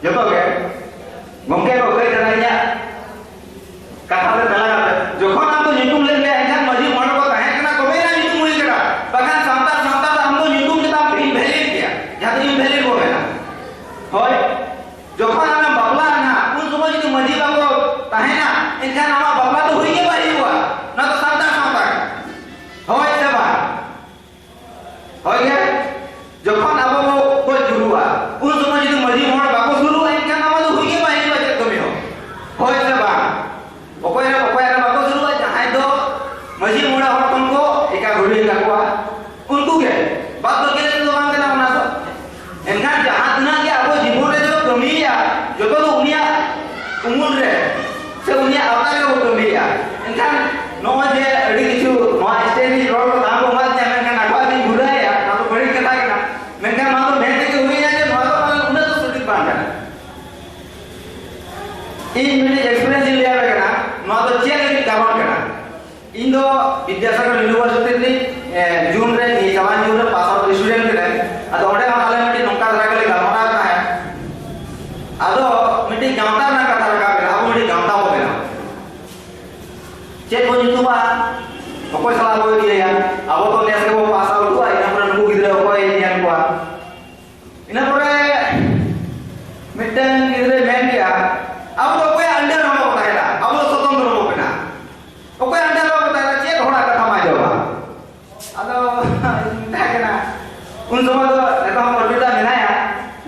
ᱡᱚᱛᱚ ᱜᱮ᱾ ᱜᱚᱢᱠᱮ ᱠᱚ ᱠᱟᱹᱡ ᱫᱷᱟᱨᱟ ᱤᱧᱟᱹᱜ ᱠᱟᱛᱷᱟ ᱨᱮ ᱛᱮᱞᱟ ᱠᱟᱛᱮ, ᱡᱚᱠᱷᱚᱱ ᱟᱢ ᱫᱚ ᱧᱩᱛᱩᱢ ᱞᱮᱱ ᱜᱮᱭᱟ, ᱮᱱᱠᱷᱟᱱ ᱢᱟᱹᱡᱷᱤ ᱢᱚᱬᱮ ᱠᱚ ᱛᱟᱦᱮᱸ ᱠᱟᱱᱟ, ᱛᱚᱵᱮ ᱮᱱᱟᱝ ᱧᱩᱛᱩᱢ ᱦᱩᱭ ᱠᱟᱱᱟ᱾ ᱵᱟᱠᱷᱟᱱ ᱥᱟᱱᱛᱟᱲ ᱥᱟᱶᱛᱟ ᱫᱚ ᱟᱢ ᱫᱚ ᱧᱩᱛᱩᱢ ᱜᱮ ᱛᱟᱢ invalid ᱜᱮᱭᱟ, ᱡᱟᱦᱟᱸ ᱫᱚ invalid ᱵᱚ ᱢᱮᱱᱟ᱾ ᱦᱳᱭ, ᱡᱚᱠᱷᱚᱱ ᱟᱢᱮᱢ ᱵᱟᱯᱞᱟᱜᱼᱟ ᱱᱟᱦᱟᱜ, ᱩᱱ ᱥᱚᱢᱚᱭ ᱡᱩᱫᱤ ᱢᱟᱹᱡᱷᱤ ᱵᱟᱠᱚ ᱛᱟᱦᱮᱱᱟ, ᱮᱱᱠᱷᱟᱱ ᱟᱢᱟᱜ ᱵᱟᱯᱞᱟ ᱫᱚ ᱦᱩᱭ ᱜᱮ ᱵᱟᱭ ᱦᱩᱭᱩᱜᱼᱟ᱾ ᱱᱚᱣᱟ ᱫᱚ ᱥᱟᱱᱛᱟᱲ ᱥᱟᱶᱛᱟ ᱠᱟᱱᱟ᱾ ᱦᱳᱭ ᱥᱮ ᱵᱟᱝ? ᱦᱳᱭ ᱜᱮ, ᱡᱚᱠᱷᱚᱱ ᱟᱵᱚ ᱵᱚ ᱜᱚᱡ ᱜᱩᱨᱩᱜᱼᱟ, ᱩᱱ ᱥᱚᱢᱚᱭ ᱡᱩᱫᱤ ᱢᱟᱹᱡᱷᱤ ᱦᱚᱲ ᱵᱟᱠᱚ ᱥᱩᱨᱩᱜᱼᱟ, ᱮᱱᱠᱷᱟᱱ ᱟᱢᱟᱜ ᱫᱚ ᱦᱩᱭ ᱜᱮ ᱵᱟᱭ ᱦᱩᱭᱩᱜᱼᱟ ᱪᱮᱫ ᱠᱟᱹᱢᱤ ᱦᱚᱸ᱾ ᱦᱳᱭ ᱥᱮ ᱵᱟᱝ? ᱚᱠᱚᱭ ᱦᱚᱸ ᱚᱠᱚᱭᱟᱜ ᱨᱮ ᱵᱟᱠᱚ ᱥᱩᱨᱩᱜᱼᱟ, ᱡᱟᱦᱟᱸᱭ ᱫᱚ ᱢᱟᱹᱡᱷᱤ ᱢᱚᱬᱮ ᱦᱚᱲ ᱠᱷᱚᱱ ᱠᱚ ᱮᱠᱟ ᱜᱷᱩᱲᱤ ᱟᱠᱟᱫ ᱠᱚᱣᱟ, ᱩᱱᱠᱩ ᱜᱮ᱾ ᱵᱟᱫ ᱵᱟᱹᱠᱤ ᱨᱮᱱ ᱫᱚ ᱵᱟᱝ ᱠᱟᱱᱟ ᱚᱱᱟ ᱫᱚ᱾ ᱮᱱᱠᱷᱟᱱ ᱡᱟᱦᱟᱸ ᱛᱤᱱᱟᱹᱜ ᱜᱮ ᱟᱵᱚ ᱡᱤᱵᱚᱱ ᱨᱮ ᱡᱚᱛᱚ ᱠᱟᱹᱢᱤᱭᱮᱫᱼᱟ, ᱡᱚᱛᱚ ᱫᱚ ᱩᱱᱤᱭᱟᱜ ᱩᱢᱩᱞ ᱨᱮ ᱥᱮ ᱩᱱᱤᱭᱟᱜ ᱟᱣᱛᱟ ᱨᱮᱜᱮ ᱵᱚ ᱠᱟᱹᱢᱤᱭᱮᱫᱼᱟ᱾ ᱮᱱᱠᱷᱟᱱ ᱱᱚᱜᱼᱚᱭ ᱡᱮ ᱟᱹᱰᱤ ᱠᱤᱪᱷᱩ ᱱᱚᱣᱟ stage ᱨᱮ ᱨᱚᱲ ᱠᱚ ᱫᱟᱢ ᱠᱚ ᱮᱢᱟᱫᱤᱧᱟ, ᱢᱮᱱᱠᱷᱟᱱ ᱟᱠᱚᱣᱟᱜ ᱫᱚᱧ ᱵᱷᱩᱞᱟᱹᱭᱮᱫᱼᱟ, ᱱᱚᱣᱟ ᱫᱚ ᱵᱟᱹᱲᱤᱡ ᱠᱟᱛᱷᱟ ᱠᱟᱱᱟ᱾ ᱢᱮᱱᱠᱷᱟᱱ ᱱᱚᱣᱟ ᱫᱚ ᱢᱮᱱ ᱛᱮᱜᱮ ᱦᱩᱭᱱᱟ ᱡᱮ ᱱᱚᱣᱟ ᱫᱚ ᱯᱟᱞᱮᱱ ᱩᱱᱟᱹᱜ ᱫᱚ ᱥᱚᱴᱷᱤᱠ ᱵᱟᱝ ᱠᱟᱱᱟ᱾ ᱤᱧ ᱢᱤᱫᱴᱤᱡ experience ᱤᱧ ᱞᱟᱹᱭ ᱟᱯᱮ ᱠᱟᱱᱟ, ᱱᱚᱣᱟ ᱫᱚ ᱪᱮᱫ ᱞᱟᱹᱜᱤᱫ ᱠᱟᱨᱚᱱ ᱠᱟᱱᱟ? ᱤᱧ ᱫᱚ ᱵᱤᱫᱽᱫᱟᱥᱟᱜᱚᱨ University ᱨᱤᱧ, ᱮ, June ᱨᱮ, ᱱᱤᱭᱟᱹ ᱪᱟᱞᱟᱣᱮᱱ June ᱨᱮ pass out student ᱠᱟᱹᱱᱟᱹᱧ᱾ ᱟᱫᱚ ᱚᱸᱰᱮ ᱦᱚᱸ ᱟᱞᱮ ᱢᱤᱫᱴᱤᱡ ᱱᱚᱝᱠᱟ ᱫᱷᱟᱨᱟ ᱜᱮᱞᱮ ᱜᱟᱞᱢᱟᱨᱟᱣ ᱛᱟᱦᱮᱸᱫ᱾ ᱟᱫᱚ ᱢᱤᱫᱴᱤᱡ ᱜᱟᱶᱛᱟ ᱨᱮᱱᱟᱜ ᱠᱟᱛᱷᱟ ᱨᱟᱠᱟᱵ ᱮᱱᱟ, ᱟᱵᱚ ᱢᱤᱫᱴᱤᱡ ᱜᱟᱶᱛᱟ ᱵᱚ ᱵᱮᱱᱟᱣᱟ᱾ ᱪᱮᱫ ᱵᱚ ᱧᱩᱛᱩᱢᱟ? ᱚᱠᱚᱭ ᱥᱟᱞᱟᱜ ᱵᱚ ᱤᱫᱤᱭᱟ? ᱟᱵᱚ ᱛᱚ ᱱᱮᱥ ᱜᱮᱵᱚ pass out ᱠᱚᱜᱼᱟ, ᱤᱱᱟᱹ ᱯᱚᱨᱮ ᱱᱩᱠᱩ ᱜᱤᱫᱽᱨᱟᱹ ᱚᱠᱚᱭ ᱧᱮᱞ ᱠᱚᱣᱟ? ᱤᱱᱟᱹ ᱯᱚᱨᱮ ᱢᱤᱫᱴᱟᱝ ᱜᱤᱫᱽᱨᱟᱹᱭ ᱢᱮᱱ ᱠᱮᱜᱼᱟ, "ᱟᱵᱚ ᱫᱚ ᱚᱠᱚᱭᱟᱜ under ᱨᱮᱦᱚᱸ ᱵᱟᱵᱚ ᱛᱟᱦᱮᱱᱟ, ᱟᱵᱚ ᱫᱚ ᱥᱚᱛᱚᱱᱛᱨᱚ ᱵᱚ ᱵᱮᱱᱟᱜᱼᱟ, ᱚᱠᱚᱭᱟᱜ under ᱨᱮᱦᱚᱸ ᱵᱟᱵᱚ ᱛᱟᱦᱮᱱᱟ, ᱪᱮᱫ ᱦᱚᱲᱟᱜ ᱠᱟᱛᱷᱟᱢ ᱟᱸᱡᱚᱢᱟ?" ᱟᱫᱚ ᱤᱧ ᱢᱮᱛᱟᱭ ᱠᱟᱱᱟ, ᱩᱱ ᱥᱚᱢᱚᱭ ᱫᱚ ᱱᱤᱛᱚᱜ ᱦᱚᱸ ᱯᱨᱚᱵᱤᱛᱟ ᱢᱮᱱᱟᱭᱟ,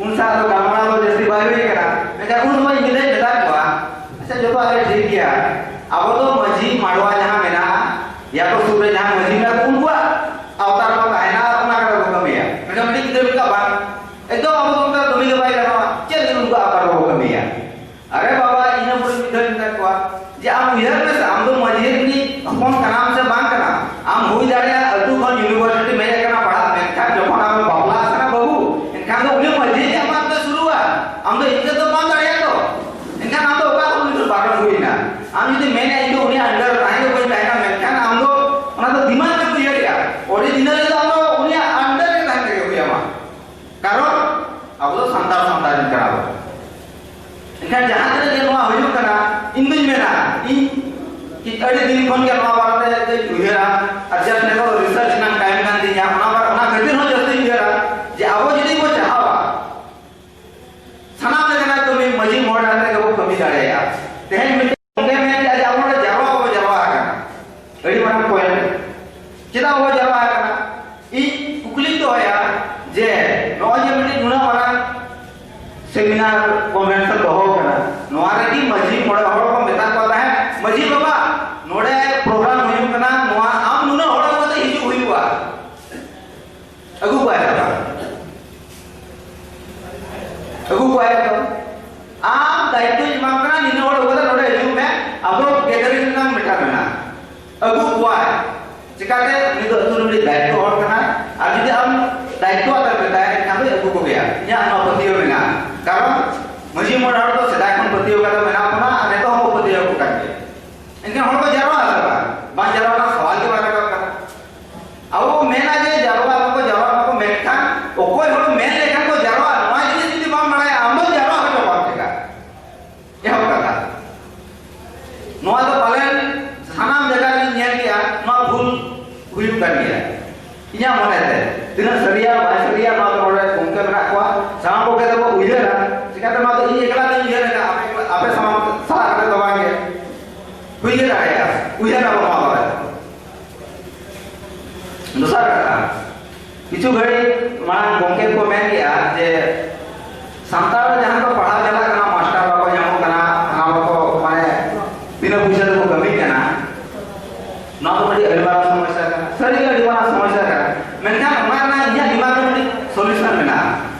ᱩᱱ ᱥᱟᱶ ᱫᱚ ᱜᱟᱞᱢᱟᱨᱟᱣ ᱫᱚ ᱡᱟᱹᱥᱛᱤ ᱵᱟᱭ ᱦᱩᱭ ᱠᱟᱱᱟ, ᱢᱮᱱᱠᱷᱟᱱ ᱩᱱ ᱥᱚᱢᱚᱭ ᱤᱧ ᱢᱮᱛᱟᱭ ᱢᱮᱛᱟ ᱠᱚᱣᱟ, "ᱟᱪᱪᱷᱟ, ᱡᱚᱛᱚ ᱟᱞᱮ ᱴᱷᱤᱠ ᱜᱮᱭᱟ, ᱟᱵᱚ ᱫᱚ ᱢᱟᱹᱡᱷᱤ ᱢᱟᱰᱣᱟ ᱡᱟᱦᱟᱸ ᱢᱮᱱᱟᱜᱼᱟ, ᱭᱟ ᱛᱚ ᱥᱩᱨ ᱨᱮ ᱡᱟᱦᱟᱸ ᱢᱟᱹᱡᱷᱤ ᱢᱮᱱᱟᱜ ᱠᱚ, ᱩᱱᱠᱩᱣᱟᱜ ᱟᱣᱛᱟ ᱨᱮᱠᱚ ᱛᱟᱦᱮᱱᱟ, ᱚᱱᱟ ᱠᱚᱨᱮ ᱠᱚ ᱠᱟᱹᱢᱤᱭᱟ᱾" ᱢᱮᱱᱠᱷᱟᱱ ᱢᱤᱫᱴᱤᱡ ᱜᱤᱫᱽᱨᱟᱹ ᱢᱮᱛᱟ, "ᱵᱟᱝ, ᱮᱠᱫᱚᱢ ᱟᱵᱚ ᱫᱚ ᱚᱱᱠᱟ ᱠᱟᱹᱢᱤ ᱜᱮ ᱵᱟᱭ ᱜᱟᱱᱚᱜᱼᱟ, ᱪᱮᱫ ᱞᱟᱹᱜᱤᱫ ᱩᱱᱠᱩᱣᱟᱜ ᱟᱣᱛᱟ ᱨᱮᱠᱚ ᱠᱟᱹᱢᱤᱭᱟ?" ᱟᱨᱮ ᱵᱟᱵᱟ, ᱤᱱᱟᱹ ᱯᱚᱨᱮ ᱢᱤᱫ ᱡᱮ ᱟᱢ ᱩᱭᱦᱟᱹᱨ ᱢᱮᱥᱮ, ᱟᱢ ᱫᱚ ᱢᱟᱹᱡᱷᱤ ᱨᱤᱱᱤᱡ ᱦᱚᱯᱚᱱ ᱠᱟᱱᱟᱢ ᱥᱮ ᱵᱟᱝ ᱠᱟᱱᱟᱢ? ᱟᱢ ᱦᱩᱭ ᱫᱟᱲᱮᱭᱟᱜᱼᱟ ᱟᱹᱛᱩ ᱠᱷᱚᱱ ᱭᱩᱱᱤᱵᱷᱟᱨᱥᱤᱴᱤᱢ ᱦᱮᱡ ᱟᱠᱟᱱᱟ ᱯᱟᱲᱦᱟᱜ, ᱢᱮᱱᱠᱷᱟᱱ ᱡᱚᱠᱷᱚᱱ ᱟᱢᱮᱢ ᱵᱟᱯᱞᱟᱜ ᱠᱟᱱᱟ ᱵᱟᱹᱵᱩ, ᱮᱱᱠᱷᱟᱱ ᱫᱚ ᱩᱱᱤ ᱢᱟᱹᱡᱷᱤ ᱜᱮ ᱟᱢᱟᱜ ᱫᱚ ᱥᱩᱨᱩᱜᱼᱟ᱾ ᱟᱢ ᱫᱚ ᱤᱱᱠᱟᱹ ᱫᱚ ᱵᱟᱢ ᱫᱟᱲᱮᱭᱟᱜᱼᱟ ᱛᱚ᱾ ᱮᱱᱠᱷᱟᱱ ᱟᱢ ᱫᱚ ᱚᱠᱟ ᱠᱷᱚᱱ ᱩᱱᱤ ᱫᱚ ᱵᱟᱨᱚᱱ ᱦᱩᱭ ᱮᱱᱟ? ᱟᱢ ᱡᱩᱫᱤ ᱢᱮᱱᱟ, "ᱤᱧ ᱫᱚ ᱩᱱᱤᱭᱟᱜ under ᱨᱮ ᱛᱟᱦᱮᱸ ᱫᱚ ᱵᱟᱹᱧ ᱛᱟᱦᱮᱱᱟ," ᱢᱮᱱᱠᱷᱟᱱ ᱟᱢ ᱫᱚ ᱚᱱᱟ ᱫᱚ ᱫᱤᱢᱟᱜᱽ ᱨᱮᱢ ᱩᱭᱦᱟᱹᱨᱮᱜᱼᱟ᱾ Originally ᱫᱚ ᱟᱢ ᱫᱚ ᱩᱱᱤᱭᱟᱜ under ᱨᱮ ᱛᱟᱦᱮᱱ ᱛᱮᱜᱮ ᱦᱩᱭ ᱟᱢᱟ᱾ ᱠᱟᱨᱚᱱ ᱟᱵᱚ ᱫᱚ ᱥᱟᱱᱛᱟᱲ ᱥᱟᱶᱛᱟ ᱨᱮᱱ ᱠᱟᱱᱟ ᱵᱚᱱ᱾ ᱮᱱᱠᱷᱟᱱ ᱡᱟᱦᱟᱸ ᱛᱤᱱᱟᱹᱜ ᱜᱮ ᱱᱚᱣᱟ ᱦᱩᱭᱩᱜ ᱠᱟᱱᱟ, ᱤᱧ ᱫᱩᱧ ᱢᱮᱱᱟ, ᱤᱧ ᱠᱤ ᱟᱹᱰᱤ ᱫᱤᱱ ᱠᱷᱚᱱ ᱜᱮ ᱱᱚᱣᱟ ᱵᱟᱨᱮᱛᱮ ᱩᱭᱦᱟᱹᱨᱟ, ᱟᱨ just ᱱᱤᱛᱚᱜ research ᱨᱮᱱᱟᱜ time ᱠᱟᱱ ᱛᱤᱧᱟ, ᱚᱱᱟ ᱵᱟᱨ-, ᱚᱱᱟ ᱠᱷᱟᱹᱛᱤᱨ ᱦᱚᱸ ᱡᱟᱹᱥᱛᱤᱧ ᱩᱭᱦᱟᱹᱨᱟ ᱡᱮ ᱟᱵᱚ ᱡᱩᱫᱤ ᱵᱚ ᱪᱟᱦᱟᱣᱟ, ᱥᱟᱱᱟᱢ ᱞᱮᱠᱟᱱᱟᱜ ᱠᱟᱹᱢᱤ ᱢᱟᱹᱡᱷᱤ ᱢᱚᱬᱮ ᱦᱚᱲ ᱟᱛᱮ ᱜᱮᱵᱚ ᱠᱟᱹᱢᱤ ᱫᱟᱲᱮᱭᱟᱜᱼᱟ᱾ ᱛᱮᱦᱮᱧ ᱢᱤᱫᱴᱮᱱ ᱜᱚᱢᱠᱮ ᱢᱮᱱ ᱠᱮᱫᱟ ᱡᱮ ᱟᱵᱚ ᱱᱚᱰᱮ ᱡᱟᱨᱣᱟ ᱵᱟᱵᱚ ᱡᱟᱨᱣᱟ ᱟᱠᱟᱱᱟ᱾ ᱟᱹᱰᱤ ᱢᱟᱨᱟᱝ point᱾ ᱪᱮᱫᱟᱜ ᱵᱟᱵᱚ ᱡᱟᱨᱣᱟ ᱟᱠᱟᱱᱟ? ᱤᱧ ᱠᱩᱠᱞᱤᱧ ᱫᱚᱦᱚᱭᱟ ᱡᱮ ᱱᱚᱜᱼᱚᱭ ᱡᱮ ᱢᱤᱫᱴᱤᱡ ᱱᱩᱱᱟᱹᱜ ᱢᱟᱨᱟᱝ seminar convention ᱫᱚᱦᱚ ᱟᱠᱟᱱᱟ, ᱱᱚᱣᱟ ᱨᱮᱜᱮ ᱢᱟᱹᱡᱷᱤ ᱢᱚᱬᱮ ᱦᱚᱲ ᱠᱚ ᱢᱮᱛᱟ ᱠᱚᱣᱟ ᱛᱟᱦᱮᱸᱫ, "ᱢᱟᱹᱡᱷᱤ ᱵᱟᱵᱟ, ᱱᱚᱰᱮ program ᱦᱩᱭᱩᱜ ᱠᱟᱱᱟ, ᱱᱚᱣᱟ ᱟᱢ ᱱᱩᱱᱟᱹᱜ ᱦᱚᱲ ᱠᱚ ᱠᱟᱛᱮ ᱦᱤᱡᱩᱜ ᱦᱩᱭᱩᱜᱼᱟ"? ᱟᱹᱜᱩ ᱠᱚᱣᱟᱭ ᱥᱮ ᱵᱟᱝ? ᱟᱹᱜᱩ ᱠᱚᱣᱟᱭ ᱛᱚ᱾ ᱟᱢ ᱫᱟᱭᱤᱛᱛᱚᱧ ᱮᱢᱟᱢ ᱠᱟᱱᱟ, ᱱᱤᱱᱟᱹᱜ ᱦᱚᱲ ᱟᱹᱜᱩ ᱠᱟᱛᱮ ᱱᱚᱰᱮ ᱦᱤᱡᱩᱜ ᱢᱮ, ᱟᱵᱚ gathering ᱨᱮᱱᱟᱜ ᱢᱤᱫᱴᱟᱝ ᱢᱮᱱᱟᱜᱼᱟ᱾ ᱟᱹᱜᱩ ᱠᱚᱣᱟᱭ᱾ ᱪᱤᱠᱟᱛᱮ? ᱩᱱᱤ ᱫᱚ ᱟᱹᱛᱩ ᱨᱮᱱ ᱢᱤᱫᱴᱤᱡ ᱫᱟᱭᱤᱛᱛᱚ ᱦᱚᱲ ᱠᱟᱱᱟᱭ, ᱟᱨ ᱡᱩᱫᱤ ᱟᱢ ᱫᱟᱭᱤᱛᱛᱚ ᱟᱛᱮᱢ ᱢᱮᱛᱟᱭᱟ, ᱮᱱᱠᱷᱟᱱ ᱫᱚᱭ ᱟᱹᱜᱩ ᱠᱚᱜᱮᱭᱟ᱾ ᱤᱧᱟᱹᱜ ᱱᱚᱣᱟ ᱯᱟᱹᱛᱭᱟᱹᱣ ᱢᱮᱱᱟᱜᱼᱟ᱾ ᱠᱟᱨᱚᱱ ᱢᱟᱹᱡᱷᱤ ᱢᱚᱬᱮ ᱦᱚᱲ ᱫᱚ ᱥᱮᱫᱟᱭ ᱠᱷᱚᱱ ᱯᱟᱹᱛᱭᱟᱹᱣ ᱠᱟᱛᱮ ᱢᱮᱱᱟᱜ ᱵᱚᱱᱟ, ᱟᱨ ᱱᱤᱛᱚᱜ ᱦᱚᱸᱵᱚ ᱯᱟᱹᱛᱭᱟᱹᱣ ᱟᱠᱚ ᱠᱟᱱ ᱜᱮᱭᱟ᱾ ᱮᱱᱠᱷᱟᱱ ᱦᱚᱲ ᱠᱚ ᱡᱟᱨᱣᱟᱜᱼᱟ ᱥᱮ ᱵᱟᱝ? ᱵᱟᱝ ᱡᱟᱨᱣᱟ ᱨᱮᱱᱟᱜ ᱥᱟᱣᱟᱞ ᱜᱮ ᱵᱟᱭ ᱨᱟᱠᱟᱵ ᱠᱟᱱᱟ᱾ ᱟᱵᱚ ᱵᱚ ᱢᱮᱱᱟ ᱡᱮ ᱡᱟᱨᱣᱟ ᱟᱞᱚ ᱠᱚ ᱡᱟᱨᱣᱟ ᱟᱞᱚ ᱠᱚ, ᱢᱮᱱᱠᱷᱟᱱ ᱚᱠᱚᱭ ᱦᱚᱲ ᱢᱮᱱ ᱞᱮᱠᱷᱟᱱ ᱠᱚ ᱡᱟᱨᱣᱟ, ᱱᱚᱣᱟ ᱡᱤᱱᱤᱥ ᱡᱩᱫᱤ ᱵᱟᱢ ᱵᱟᱲᱟᱭᱟ, ᱟᱢ ᱫᱚ ᱡᱟᱨᱣᱟ ᱦᱚᱪᱚ ᱵᱟᱢ ᱴᱷᱤᱠᱟ᱾ ᱮᱦᱚᱵ ᱠᱟᱛᱷᱟ᱾ ᱱᱚᱣᱟ ᱫᱚ ᱯᱟᱞᱮᱱ ᱥᱟᱱᱟᱢ ᱡᱟᱭᱜᱟ ᱨᱮᱜᱮᱧ ᱧᱮᱞ ᱠᱮᱜᱼᱟ, ᱱᱚᱣᱟ ᱵᱷᱩᱞ ᱦᱩᱭᱩᱜ ᱠᱟᱱ ᱜᱮᱭᱟ᱾ ᱤᱧᱟᱹᱜ ᱢᱚᱱᱮᱛᱮ ᱛᱤᱱᱟᱹᱜ ᱥᱟᱹᱨᱤᱭᱟ ᱵᱟᱭ ᱥᱟᱹᱨᱤᱭᱟ, ᱱᱚᱣᱟ ᱫᱚ ᱱᱚᱰᱮ ᱜᱚᱢᱠᱮ ᱢᱮᱱᱟᱜ ᱠᱚᱣᱟ, ᱥᱟᱱᱟᱢ ᱠᱚᱜᱮ ᱛᱮᱵᱚ ᱩᱭᱦᱟᱹᱨᱟ᱾ ᱪᱤᱠᱟᱹᱛᱮ ᱱᱚᱣᱟ ᱫᱚ ᱤᱧ ᱮᱠᱞᱟ ᱛᱮᱧ ᱩᱭᱦᱟᱹᱨ ᱟᱠᱟᱫᱼᱟ, ᱟᱯᱮ, ᱟᱯᱮ ᱥᱟᱢᱟᱝ ᱥᱟᱞᱟᱜ ᱠᱟᱛᱮ ᱫᱚ ᱵᱟᱝ ᱜᱮ᱾ ᱦᱩᱭ ᱜᱮ ᱫᱟᱲᱮᱭᱟᱜᱼᱟ, ᱩᱭᱦᱟᱹᱨ ᱟᱵᱚ ᱱᱚᱣᱟ ᱵᱟᱨᱮ ᱛᱮ᱾ ᱫᱚᱥᱟᱨ ᱠᱟᱛᱷᱟ, ᱠᱤᱪᱷᱩ ᱜᱷᱟᱹᱲᱤᱡ ᱢᱟᱲᱟᱝ ᱜᱚᱢᱠᱮ ᱠᱚ ᱢᱮᱱ ᱠᱮᱜᱼᱟ ᱡᱮ ᱥᱟᱱᱛᱟᱲ ᱡᱟᱦᱟᱸ ᱠᱚ ᱯᱟᱲᱦᱟᱣ ᱪᱟᱞᱟᱜ ᱠᱟᱱᱟ, ᱢᱟᱥᱴᱟᱨ ᱵᱟᱠᱚ ᱧᱟᱢᱚᱜ ᱠᱟᱱᱟ, ᱚᱱᱟ ᱵᱟᱠᱚ, ᱢᱟᱱᱮ, ᱵᱤᱱᱟᱹ ᱯᱩᱭᱥᱟᱹ ᱛᱮᱠᱚ ᱠᱟᱹᱢᱤ ᱠᱟᱱᱟ᱾ ᱱᱚᱣᱟ ᱫᱚ ᱟᱹᱰᱤ, ᱟᱹᱰᱤ ᱢᱟᱨᱟᱝ ᱥᱚᱢᱚᱥᱥᱟ ᱠᱟᱱᱟ, ᱥᱟᱹᱨᱤᱜᱮ ᱟᱹᱰᱤ ᱢᱟᱨᱟᱝ ᱥᱚᱢᱚᱥᱥᱟ ᱠᱟᱱᱟ᱾ ᱢᱮᱱᱠᱷᱟᱱ ᱚᱱᱟ ᱨᱮᱱᱟᱜ ᱤᱧᱟᱹᱜ ᱫᱤᱢᱟᱜᱽ ᱨᱮ ᱢᱤᱫᱴᱤᱡ solution ᱢᱮᱱᱟᱜᱼᱟ᱾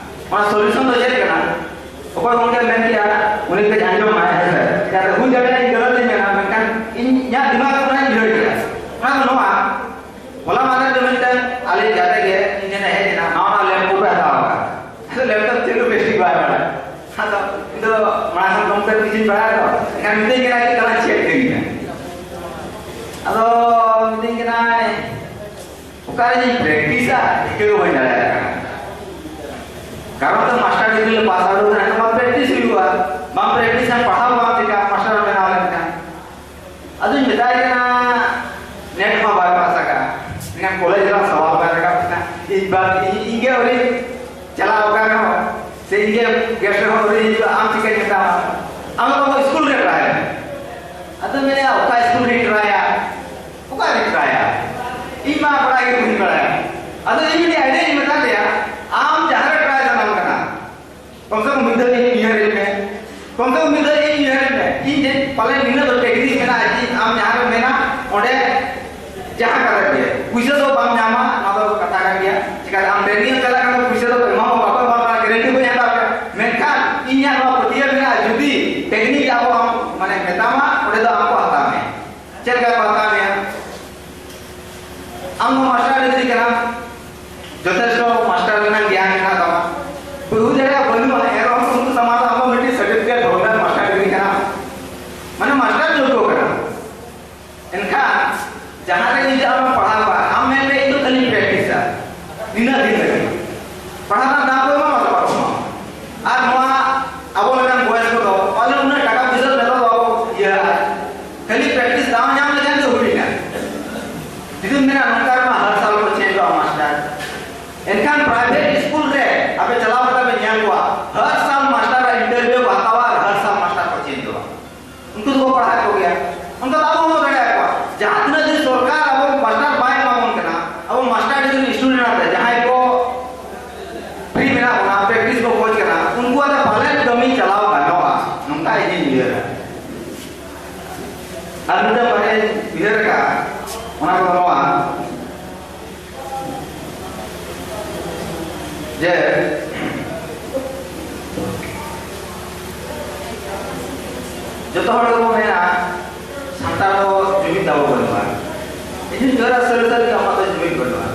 ᱚᱱᱟ solution ᱫᱚ ᱪᱮᱫ ᱠᱟᱱᱟ? ᱚᱠᱚᱭ ᱜᱚᱢᱠᱮ ᱢᱮᱱ ᱠᱮᱜᱼᱟ, ᱩᱱᱤ ᱠᱟᱹᱡ ᱟᱸᱡᱚᱢ ᱢᱟᱭ, ᱦᱮᱸ ᱥᱮ? ᱪᱤᱠᱟᱹᱛᱮ ᱦᱩᱭ ᱫᱟᱲᱮᱭᱟᱜᱼᱟ, ᱤᱧ ᱜᱟᱹᱞᱟᱹᱛ ᱤᱧ ᱢᱮᱱᱟ, ᱜᱚᱢᱠᱮ ᱛᱤᱠᱤᱱ ᱵᱟᱲᱟᱭ ᱫᱚ, ᱮᱱᱠᱷᱟᱱ ᱢᱤᱛᱟᱹᱧ ᱠᱟᱱᱟᱭ, "ᱪᱮᱫ ᱛᱟᱞᱟᱝ ᱪᱮᱫ ᱠᱟᱹᱧ ᱢᱮ?" ᱟᱫᱚ ᱢᱤᱛᱟᱹᱧ ᱠᱟᱱᱟᱭ, "ᱚᱠᱟᱨᱮ ᱡᱮᱧ ᱯᱨᱮᱠᱴᱤᱥᱟ, ᱴᱷᱤᱠᱟᱹ ᱜᱮ ᱵᱟᱹᱧ ᱫᱟᱲᱮᱭᱟᱜ ᱠᱟᱱᱟ᱾ ᱠᱟᱨᱚᱱ ᱫᱚ ᱢᱟᱥᱴᱟᱨ ᱰᱤᱜᱽᱨᱤ ᱞᱮ ᱯᱟᱥ ᱟᱣᱩᱴ ᱠᱟᱱᱟ, ᱮᱱᱠᱷᱟᱱ ᱵᱟᱢ ᱯᱨᱮᱠᱴᱤᱥ ᱦᱩᱭᱩᱜᱼᱟ, ᱵᱟᱢ ᱯᱨᱮᱠᱴᱤᱥᱟ, ᱯᱟᱲᱦᱟᱣ ᱵᱟᱢ ᱪᱮᱠᱟ, ᱢᱟᱥᱴᱟᱨ ᱵᱮᱱᱟᱣ ᱞᱮᱱᱠᱷᱟᱱ?" ᱟᱫᱚᱧ ᱢᱮᱛᱟᱭ ᱠᱟᱱᱟ, "ᱱᱮᱴ ᱢᱟ ᱵᱟᱭ ᱯᱟᱥ ᱟᱠᱟᱫ, ᱢᱮᱱᱠᱷᱟᱱ ᱠᱚᱞᱮᱡᱽ ᱨᱮᱱᱟᱜ ᱥᱟᱣᱟᱞ ᱵᱟᱭ ᱨᱟᱠᱟᱵ ᱠᱟᱱᱟ, ᱤᱧ ᱵᱟ-, ᱤᱧ, ᱤᱧ ᱜᱮ ᱟᱹᱣᱨᱤ ᱪᱟᱞᱟᱣ ᱟᱠᱟᱱ ᱨᱮᱦᱚᱸ, ᱥᱮ ᱤᱧ ᱜᱮ ᱜᱮᱥᱴ ᱨᱮᱦᱚᱸ ᱟᱹᱣᱨᱤ ᱦᱤᱡᱩᱜᱼᱟ, ᱟᱢ ᱪᱤᱠᱟᱹᱧ ᱢᱮᱛᱟᱢᱟ? ᱟᱢ ᱫᱚ ᱟᱵᱚ ᱥᱠᱩᱞ ᱨᱮ ᱴᱨᱟᱭ ᱢᱮ᱾" ᱟᱫᱚ ᱢᱮᱱᱮᱫᱼᱟ, "ᱚᱠᱟ ᱥᱠᱩᱞ ᱨᱤᱧ ᱴᱨᱟᱭᱟ? ᱚᱠᱟ ᱨᱤᱧ ᱴᱨᱟᱭᱟ? ᱤᱧ ᱢᱟ ᱵᱟᱲᱟᱭ ᱜᱮ ᱵᱟᱹᱧ ᱵᱟᱲᱟᱭᱟ᱾" ᱟᱫᱚ ᱤᱧ ᱢᱤᱫᱴᱮᱡ ᱟᱭᱰᱤᱭᱟᱧ ᱢᱮᱛᱟ ᱫᱮᱭᱟ, "ᱟᱢ ᱡᱟᱦᱟᱸ ᱨᱮ ᱴᱨᱟᱭ ᱥᱟᱱᱟᱢ ᱠᱟᱱᱟ, ᱠᱚᱢ ᱥᱮ ᱠᱚᱢ ᱢᱤᱫ ᱫᱷᱟᱣ ᱤᱧ ᱩᱭᱦᱟᱹᱨ ᱤᱧ ᱢᱮ, ᱠᱚᱢ ᱥᱮ ᱠᱚᱢ ᱢᱤᱫ ᱫᱷᱟᱣ ᱤᱧ ᱩᱭᱦᱟᱹᱨ ᱤᱧ ᱢᱮ, ᱤᱧ ᱡᱮ ᱯᱟᱞᱮ ᱱᱤᱱᱟᱹᱜ ᱫᱚ ᱴᱮᱠᱱᱤᱠ ᱢᱮᱱᱟᱜᱼᱟ ᱡᱮ ᱟᱢ ᱡᱟᱦᱟᱸ ᱨᱮᱢ ᱢᱮᱱᱟ ᱚᱸᱰᱮ ᱡᱟᱦᱟᱸ ᱠᱟᱛᱷᱟ ᱜᱮ, ᱯᱩᱭᱥᱟᱹ ᱫᱚ ᱵᱟᱢ ᱧᱟᱢᱟ, ᱱᱚᱣᱟ ᱫᱚ ᱠᱟᱛᱷᱟ ᱠᱟᱱ ᱜᱮᱭᱟ᱾ ᱪᱤᱠᱟᱹᱛᱮ ᱟᱢ ᱴᱨᱮᱱᱤᱝ ᱮᱢ ᱪᱟᱞᱟᱜ ᱠᱷᱟᱱ ᱫᱚ ᱯᱩᱭᱥᱟᱹ ᱫᱚ ᱮᱢᱟ ᱵᱟᱠᱚ ᱮᱢᱟ ᱠᱟᱱᱟ, ᱜᱮᱨᱮᱱᱴᱤ ᱵᱟᱹᱧ ᱦᱟᱛᱟᱣ ᱠᱮᱫᱟ᱾ ᱢᱮᱱᱠᱷᱟᱱ ᱤᱧᱟᱹᱜ ᱱᱚᱣᱟ ᱯᱟᱹᱛᱭᱟᱹᱣ ᱢᱮᱱᱟᱜᱼᱟ, ᱡᱩᱫᱤ ᱴᱮᱠᱱᱤᱠ ᱟᱵᱚ ᱟᱢ ᱢᱟᱱᱮ ᱢᱮᱛᱟᱢᱟ, ᱚᱸᱰᱮ ᱫᱚ ᱟᱢ ᱠᱚ ᱦᱟᱛᱟᱣ ᱢᱮᱭᱟ᱾ ᱪᱮᱫ ᱞᱮᱠᱟ ᱠᱚ ᱦᱟᱛᱟᱣ ᱢᱮᱭᱟ? ᱟᱢ ᱫᱚ ᱢᱟᱥᱴᱟᱨ ᱰᱤᱜᱽᱨᱤ ᱠᱟᱱᱟᱢ, ᱡᱚᱛᱷᱮᱥᱴᱚ ᱢᱟᱥᱴᱟᱨ ᱨᱮᱱᱟᱜ ᱜᱮᱭᱟᱱ ᱢᱮᱱᱟᱜ ᱛᱟᱢᱟ, ᱦᱩᱭ ᱫᱟᱲᱮᱭᱟᱜᱼᱟ ᱵᱟᱹᱱᱩᱜᱼᱟ, ᱮᱱᱨᱮᱦᱚᱸ ᱩᱱᱠᱩ ᱥᱟᱢᱟᱝ ᱨᱮ ᱟᱢ ᱫᱚ ᱢᱤᱫᱴᱤᱡ ᱥᱟᱨᱴᱤᱯᱷᱤᱠᱮᱴ ᱦᱳᱞᱰᱟᱨ ᱢᱟᱥᱴᱟᱨ ᱰᱤᱜᱽᱨᱤ ᱠᱟᱱᱟᱢ, ᱢᱟᱱᱮ ᱢᱟᱥᱴᱟᱨ ᱡᱳᱜᱽᱜᱚ ᱠᱟᱱᱟᱢ᱾ ᱮᱱᱠᱷᱟᱱ ᱡᱟᱦᱟᱸ ᱨᱮ ᱤᱧ ᱟᱢᱮᱢ ᱯᱟᱲᱦᱟᱣ ᱠᱟᱜᱼᱟ, ᱟᱢ ᱢᱮᱱ ᱢᱮ, "ᱤᱧ ᱫᱚ ᱠᱷᱟᱹᱞᱤᱧ ᱯᱨᱮᱠᱴᱤᱥᱟ, ᱱᱤᱱᱟᱹᱜ ᱫᱤᱱ ᱞᱟᱹᱜᱤᱫ ᱯᱟᱲᱦᱟᱣ ᱨᱮᱱᱟᱜ ᱫᱟᱢ ᱠᱚ ᱮᱢᱟᱢᱟ ᱥᱮ ᱵᱟᱠᱚ ᱮᱢᱟᱢᱟ?" ᱟᱨ ᱱᱚᱣᱟ ᱟᱵᱚ ᱞᱮᱠᱟᱱ ᱵᱚᱭᱮᱥ ᱠᱚᱫᱚ ᱯᱟᱞᱮ ᱩᱱᱟᱹᱜ ᱴᱟᱠᱟ ᱯᱩᱭᱥᱟᱹ ᱱᱮᱛᱟᱨ ᱫᱚ ᱵᱟᱵᱚ ᱤᱭᱟᱹ, ᱠᱷᱟᱹᱞᱤ ᱯᱨᱮᱠᱴᱤᱥ ᱫᱟᱣ ᱧᱟᱢ ᱞᱮᱠᱷᱟᱱ ᱜᱮ ᱦᱩᱭᱱᱟ᱾ ᱡᱩᱫᱤᱢ ᱢᱮᱱᱟ, "ᱱᱚᱝᱠᱟ ᱨᱮᱢᱟ ᱦᱟᱨ ᱥᱟᱞ ᱠᱚ ᱪᱮᱧᱡᱚᱜᱼᱟ ᱢᱟᱥᱴᱟᱨ", ᱮᱱᱠᱷᱟᱱ ᱯᱨᱟᱭᱵᱷᱮᱴ ᱥᱠᱩᱞ ᱨᱮ ᱟᱯᱮ ᱪᱟᱞᱟᱣ ᱠᱟᱛᱮ ᱯᱮ ᱧᱮᱞ ᱠᱚᱣᱟ, ᱦᱟᱨ ᱥᱟᱞ ᱢᱟᱥᱴᱟᱨ ᱟᱜ ᱤᱱᱴᱟᱨᱵᱷᱤᱭᱩ ᱠᱚ ᱦᱟᱛᱟᱣᱟ ᱟᱨ ᱦᱟᱨ ᱥᱟᱞ ᱢᱟᱥᱴᱟᱨ ᱠᱚ ᱪᱮᱧᱡᱚᱜᱼᱟ᱾ ᱩᱱᱠᱩ ᱫᱚᱠᱚ ᱯᱟᱲᱦᱟᱣᱮᱫ ᱠᱚᱜᱮᱭᱟ, ᱚᱱᱠᱟ ᱫᱚ ᱟᱵᱚ ᱦᱚᱸ ᱫᱟᱲᱮᱭᱟᱜ ᱠᱚᱣᱟ᱾ ᱡᱟᱦᱟᱸ ᱛᱤᱱᱟᱹᱜ ᱫᱤᱱ ᱥᱚᱨᱠᱟᱨ ᱟᱵᱚ ᱢᱟᱥᱴᱟᱨ ᱵᱟᱭ ᱮᱢᱟ ᱵᱚᱱ ᱠᱟᱱᱟ, ᱟᱵᱚ ᱢᱟᱥᱴᱟᱨ ᱰᱤᱜᱽᱨᱤ ᱥᱴᱩᱰᱮᱱᱴ ᱟᱛᱮ ᱡᱟᱦᱟᱸᱭ ᱠᱚ ᱯᱷᱨᱤ ᱢᱮᱱᱟᱜ ᱵᱚᱱᱟ, ᱯᱨᱮᱠᱴᱤᱥ ᱵᱚ ᱠᱷᱚᱡᱽ ᱠᱟᱱᱟ, ᱩᱱᱠᱩ ᱟᱛᱮ ᱯᱟᱞᱮᱱ ᱠᱟᱹᱢᱤ ᱪᱟᱞᱟᱣ ᱜᱟᱱᱚᱜᱼᱟ, ᱱᱚᱝᱠᱟ ᱤᱧᱤᱧ ᱩᱭᱦᱟᱹᱨᱟ᱾ ᱟᱨ ᱢᱤᱫᱴᱟᱝ ᱵᱟᱨᱭᱟᱧ ᱩᱭᱦᱟᱹᱨ ᱟᱠᱟᱫᱼᱟ, ᱚᱱᱟ ᱠᱚᱫᱚ ᱱᱚᱣᱟ ᱡᱮ ᱡᱚᱛᱚ ᱦᱚᱲ ᱜᱮᱵᱚ ᱢᱮᱱᱟ, ᱥᱟᱱᱛᱟᱲ ᱫᱚ ᱡᱩᱢᱤᱫ ᱛᱟᱵᱚ ᱵᱟᱹᱱᱩᱜᱼᱟ᱾ ᱤᱧ ᱦᱚᱸᱧ ᱩᱭᱦᱟᱹᱨᱟ, ᱥᱟᱹᱨᱤ ᱥᱟᱹᱨᱤ ᱜᱮ ᱟᱢᱟᱜ ᱫᱚ ᱡᱩᱢᱤᱫ ᱵᱟᱹᱱᱩᱜᱼᱟ᱾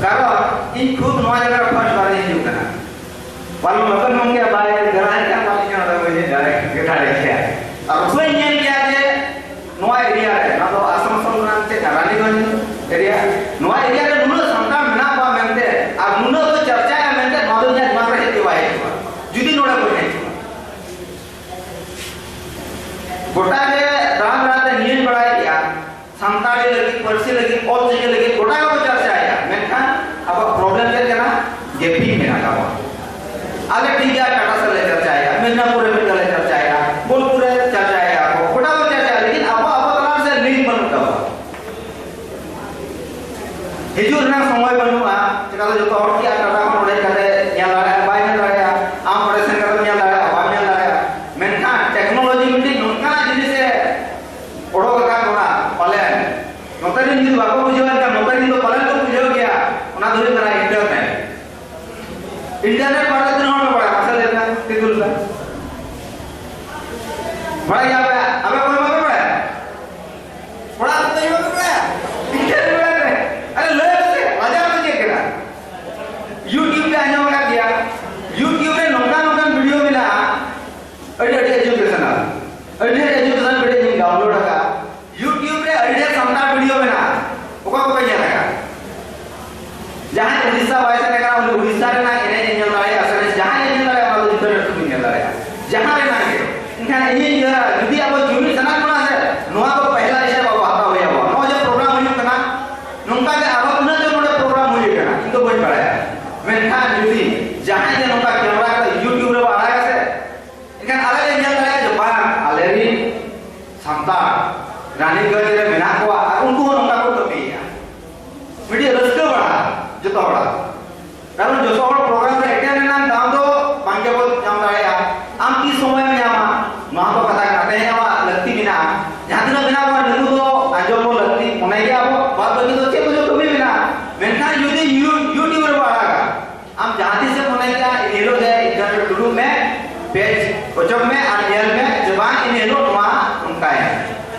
ᱠᱟᱨᱚᱱ ᱤᱧ ᱠᱷᱩᱫ ᱱᱚᱣᱟ ᱡᱟᱭᱜᱟ ᱨᱮ ᱯᱷᱟᱥᱴ ᱵᱟᱨ ᱤᱧ ᱦᱤᱡᱩᱜ ᱠᱟᱱᱟ᱾ ᱯᱟᱞᱮᱱ ᱞᱚᱜᱚᱱ ᱜᱚᱢᱠᱮ ᱵᱟᱭ ᱜᱟᱨᱟᱭ ᱠᱷᱟᱱ ᱯᱟᱞᱮᱱ ᱤᱧ ᱦᱚᱸ ᱱᱚᱰᱮ ᱵᱟᱹᱧ ᱦᱮᱡ ᱫᱟᱲᱮᱭᱟᱜ ᱠᱟᱱᱟ᱾ ᱟᱨ ᱵᱟᱹᱧ ᱧᱮᱞ ᱜᱮᱭᱟ ᱡᱮ ᱱᱚᱣᱟ ᱮᱨᱤᱭᱟ ᱨᱮ, ᱱᱚᱣᱟ ᱫᱚ ᱟᱥᱟᱱᱥᱳᱞ ᱨᱮᱱᱟᱜ ᱪᱮᱫ ᱨᱟᱱᱤᱜᱚᱸᱡᱽ ᱮᱨᱤᱭᱟ, ᱱᱚᱣᱟ ᱮᱨᱤᱭᱟ ᱨᱮ ᱱᱩᱱᱟᱹᱜ ᱥᱟᱱᱛᱟᱲ ᱢᱮᱱᱟᱜ ᱠᱚᱣᱟ ᱢᱮᱱᱛᱮ ᱟᱨ ᱱᱩᱱᱟᱹᱜ ᱠᱚ ᱪᱟᱨᱪᱟᱭᱟ ᱢᱮᱱᱛᱮ ᱱᱚᱣᱟ ᱫᱚ ᱤᱧᱟᱹᱜ ᱫᱤᱢᱟᱜᱽ ᱨᱮ ᱦᱮᱡ ᱜᱮ ᱵᱟᱭ ᱦᱮᱡ ᱠᱚᱜᱼᱟ ᱡᱩᱫᱤ ᱱᱚᱰᱮ ᱵᱟᱹᱧ ᱦᱮᱡ ᱠᱚᱜᱼᱟ᱾ ᱜᱚᱴᱟ ᱜᱮ ᱫᱟᱬᱟ ᱫᱟᱬᱟ ᱛᱮ ᱧᱮᱞ ᱵᱟᱲᱟᱭᱮᱫ ᱜᱮᱭᱟ, ᱥᱟᱱᱛᱟᱲᱤ ᱞᱟᱹᱜᱤᱫ, ᱯᱟᱹᱨᱥᱤ ᱞᱟᱹᱜᱤᱫ, ᱚᱞ ᱪᱤᱠᱤ ᱞᱟᱹᱜᱤᱫ ᱜᱚᱴᱟ ᱜᱮᱠᱚ ᱪᱟᱨᱪᱟᱭᱮᱫᱼᱟ, ᱢᱮᱱᱠᱷᱟᱱ ᱟᱵᱚᱣᱟᱜ ᱯᱨᱚᱵᱞᱮᱢ ᱪᱮᱫ ᱠᱟᱱᱟ? ᱜᱮᱯᱤᱝ ᱢᱮᱱᱟᱜ ᱛᱟᱵᱚᱱᱟ᱾ ᱟᱞᱮ ᱴᱷᱤᱠ ᱜᱮᱭᱟ, ᱴᱟᱴᱟ ᱥᱮᱫ ᱞᱮ ᱪᱟᱨᱪᱟᱭᱮᱫᱼᱟ, ᱢᱮᱫᱽᱱᱟᱯᱩᱨ ᱨᱮ ᱢᱤᱫᱴᱟᱝ ᱞᱮ ᱪᱟᱨᱪᱟᱭᱮᱫᱼᱟ, ᱵᱳᱞᱯᱩᱨ ᱨᱮ ᱪᱟᱨᱪᱟᱭᱮᱫᱼᱟ ᱠᱚ, ᱜᱚᱴᱟ ᱠᱚ ᱪᱟᱨᱪᱟᱭᱮᱫᱼᱟ, ᱞᱮᱠᱤᱱ ᱟᱵᱚ, ᱟᱵᱚ ᱛᱟᱞᱟ ᱨᱮ ᱥᱮ ᱞᱤᱝᱠ ᱵᱟᱹᱱᱩᱜ ᱛᱟᱵᱚᱱᱟ᱾ ᱦᱤᱡᱩᱜ ᱨᱮᱱᱟᱜ ᱥᱚᱢᱚᱭ ᱵᱟᱹᱱᱩᱜᱼᱟ, ᱪᱮᱠᱟ ᱫᱚ ᱡᱚᱛᱚ ᱦᱚᱲ ᱠᱤ ᱟᱨ ᱴᱟᱴᱟ ᱠᱷᱚᱱ ᱚᱰᱮ ᱠᱟᱛᱮ ᱧᱮᱞ ᱫᱟᱲᱮᱭᱟᱜᱼᱟ? ᱵᱟᱭ ᱧᱮᱞ ᱫᱟᱲᱮᱭᱟᱜᱼᱟ᱾ ᱟᱢ ᱚᱸᱰᱮ ᱥᱮᱱ ᱠᱟᱛᱮᱢ ᱧᱮᱞ ᱫᱟᱲᱮᱭᱟᱜᱼᱟ? ᱵᱟᱢ ᱧᱮᱞ ᱫᱟᱲᱮᱭᱟᱜᱼᱟ᱾ ᱢᱮᱱᱠᱷᱟᱱ ᱴᱮᱠᱱᱳᱞᱚᱡᱤ ᱢᱤᱫᱴᱤᱡ ᱱᱚᱝᱠᱟᱱᱟᱜ ᱡᱤᱱᱤᱥ ᱮ ᱚᱰᱚᱠ ᱟᱠᱟᱫ ᱵᱚᱱᱟ, ᱯᱟᱞᱮᱱ ᱱᱚᱛᱮ ᱨᱮᱱ ᱡᱩᱫᱤ ᱵᱟᱠᱚ ᱵᱩᱡᱷᱟᱹᱣ ᱮᱱᱠᱷᱟᱱ ᱱᱚᱛᱮ ᱨᱮᱱ ᱫᱚ ᱯᱟᱞᱮᱱ ᱠᱚ ᱵᱩᱡᱷᱟᱹᱣ ᱜᱮᱭᱟ᱾ ᱚᱱᱟ ᱫᱚ ᱦᱩᱭᱩᱜ ᱠᱟᱱᱟ ᱤᱱᱴᱟᱨᱱᱮᱴ᱾ ᱤᱱᱴᱟᱨᱱᱮᱴ ᱵᱟᱨᱮ ᱛᱮ ᱛᱤᱱᱟᱹᱜ ᱦᱚᱲ ᱯᱮ ᱵᱟᱲᱟᱭᱟ? ᱢᱟᱥᱮ ᱞᱟᱹᱭ ᱯᱮ, ᱛᱤ ᱛᱩᱞ ᱯᱮ᱾ ᱵᱟᱲᱟᱭ ᱜᱮᱭᱟ ᱯᱮ? ᱟᱯᱮ ᱚᱠᱚᱭ ᱵᱟᱯᱮ ᱵᱟᱲᱟᱭᱟ? ᱚᱲᱟᱜ ᱨᱮ ᱛᱟᱭᱚᱢ ᱨᱮ ᱤᱧ ᱴᱷᱮᱱ ᱨᱚᱲ ᱨᱮ᱾ ᱟᱨᱮ ᱞᱟᱹᱭ ᱢᱮᱥᱮ, ᱞᱟᱡᱟᱣ ᱫᱚ ᱪᱮᱫ ᱠᱟᱱᱟ? YouTube ᱯᱮ ᱟᱸᱡᱚᱢ ᱟᱠᱟᱫ ᱜᱮᱭᱟ, YouTube ᱨᱮ ᱱᱚᱝᱠᱟ ᱱᱚᱝᱠᱟᱱ ᱵᱷᱤᱰᱤᱭᱳ ᱢᱮᱱᱟᱜᱼᱟ, ᱟᱹᱰᱤ ᱟᱹᱰᱤ educational, ᱟᱹᱰᱤ ᱟᱹᱰᱤ educational ᱵᱷᱤᱰᱤᱭᱳ ᱤᱧ download ᱟᱠᱟᱫᱼᱟ᱾ YouTube ᱨᱮ ᱟᱹᱰᱤ ᱰᱷᱮᱨ ᱥᱟᱱᱛᱟᱲ ᱵᱷᱤᱰᱤᱭᱳ ᱢᱮᱱᱟᱜᱼᱟ᱾ ᱚᱠᱟ ᱠᱚᱯᱮ ᱧᱮᱞ ᱟᱠᱟᱫᱼᱟ? ᱡᱟᱦᱟᱸᱭ ᱩᱲᱤᱥᱥᱟ ᱵᱟᱭ ᱥᱮᱱ ᱟᱠᱟᱱᱟ, ᱩᱱᱤ ᱩᱲᱤᱥᱥᱟ ᱨᱮᱱᱟᱜ ᱮᱱᱮᱡ ᱮ ᱧᱮᱞ ᱫᱟᱲᱮᱭᱟᱜᱼᱟ, ᱥᱮ ᱡᱟᱦᱟᱸᱭ ᱮ ᱧᱮᱞ ᱫᱟᱲᱮᱭᱟᱜᱼᱟ, ᱚᱱᱟ ᱫᱚ internet ᱛᱮᱵᱚᱱ ᱧᱮᱞ ᱫᱟᱲᱮᱭᱟᱜᱼᱟ, ᱡᱟᱦᱟᱸ ᱨᱮᱱᱟᱜ ᱜᱮ᱾ ᱮᱱᱠᱷᱟᱱ ᱤᱧᱤᱧ ᱩᱭᱦᱟᱹᱨᱟ, ᱡᱩᱫᱤ ᱟᱵᱚ ᱡᱩᱢᱤᱫ ᱥᱟᱱᱟ ᱵᱚᱱᱟ ᱥᱮ, ᱱᱚᱣᱟ ᱫᱚ ᱯᱟᱦᱞᱟ step ᱟᱵᱚ ᱦᱟᱛᱟᱣ ᱦᱩᱭ ᱟᱵᱚᱱᱟ᱾ ᱱᱚᱜᱼᱚᱭ ᱡᱮ program ᱦᱩᱭᱩᱜ ᱠᱟᱱᱟ, ᱱᱚᱝᱠᱟ ᱜᱮ ᱟᱨᱦᱚᱸ ᱛᱤᱱᱟᱹᱜ ᱪᱚ ᱱᱚᱰᱮ program ᱦᱩᱭ ᱟᱠᱟᱱᱟ, ᱤᱧ ᱫᱚ ᱵᱟᱹᱧ ᱵᱟᱲᱟᱭᱟ᱾ ᱢᱮᱱᱠᱷᱟᱱ ᱡᱩᱫᱤ ᱡᱟᱦᱟᱸᱭ ᱜᱮ ᱱᱚᱝᱠᱟ camera ᱠᱟᱛᱮ YouTube ᱨᱮᱵᱚ ᱟᱲᱟᱜᱟ ᱥᱮ, ᱮᱱᱠᱷᱟᱱ ᱟᱞᱮ ᱞᱮ ᱧᱮᱞ ᱫᱟᱲᱮᱭᱟᱜᱼᱟ ᱡᱮ ᱵᱟᱝ, ᱟᱞᱮ ᱨᱤᱱ ᱥᱟᱱᱛᱟᱲ ᱨᱟᱱᱤᱜᱚᱸᱡᱽ ᱨᱮ ᱢᱮᱱᱟᱜ ᱠᱚᱣᱟ ᱟᱨ ᱩᱱᱠᱩ ᱦᱚᱸ ᱱᱚᱝᱠᱟ ᱠᱚ ᱠᱟᱹᱢᱤᱭᱮᱫᱼᱟ᱾ ᱢᱤᱫᱴᱤᱡ ᱨᱟᱹᱥᱠᱟᱹ ᱵᱟᱲᱟ ᱡᱚᱛᱚ ᱦᱚᱲᱟᱜ᱾ ᱠᱟᱨᱚᱱ ᱡᱚᱛᱚ ᱦᱚᱲ program ᱨᱮ attend ᱨᱮᱱᱟᱜ ᱫᱟᱣ ᱫᱚ ᱵᱟᱝ ᱜᱮᱵᱚ ᱧᱟᱢ ᱫᱟᱲᱮᱭᱟᱜᱼᱟ᱾ ᱟᱢ ᱛᱤᱥ ᱥᱚᱢᱚᱭᱮᱢ ᱧᱟᱢᱟ, ᱱᱚᱣᱟ ᱫᱚ ᱠᱟᱛᱷᱟ ᱠᱟᱱᱟ, ᱛᱮᱦᱮᱧ ᱟᱢᱟᱜ ᱞᱟᱹᱠᱛᱤ ᱢᱮᱱᱟᱜᱼᱟ᱾ ᱡᱟᱦᱟᱸ ᱛᱤᱱᱟᱹᱜ ᱢᱮᱱᱟᱜ ᱵᱚᱱᱟ, ᱱᱩᱠᱩ ᱫᱚ ᱟᱸᱡᱚᱢ ᱵᱚ ᱞᱟᱹᱠᱛᱤ ᱢᱚᱱᱮ ᱜᱮᱭᱟ ᱵᱚ, ᱵᱟᱫ ᱵᱟᱹᱠᱤ ᱫᱚ ᱪᱮᱫ ᱠᱚᱪᱚ ᱠᱟᱹᱢᱤ ᱢᱮᱱᱟᱜᱼᱟ᱾ ᱢᱮᱱᱠᱷᱟᱱ ᱡᱩᱫᱤ ᱭᱩ-, YouTube ᱨᱮᱵᱚ ᱟᱲᱟᱜᱟ, ᱟᱢ ᱡᱟᱦᱟᱸ ᱛᱤᱥ ᱮᱢ ᱢᱚᱱᱮ ᱠᱮᱜᱼᱟ, ᱤᱱ ᱦᱤᱞᱳᱜ ᱜᱮ internet ᱫᱩᱲᱩᱵ ᱢᱮ, page ᱚᱪᱚᱜ ᱢᱮ ᱟᱨ ᱧᱮᱞ ᱢᱮ ᱡᱮ ᱵᱟᱝ, ᱤᱱ ᱦᱤᱞᱳᱜ ᱱᱚᱣᱟ ᱱᱚᱝᱠᱟᱭᱮᱱᱟ᱾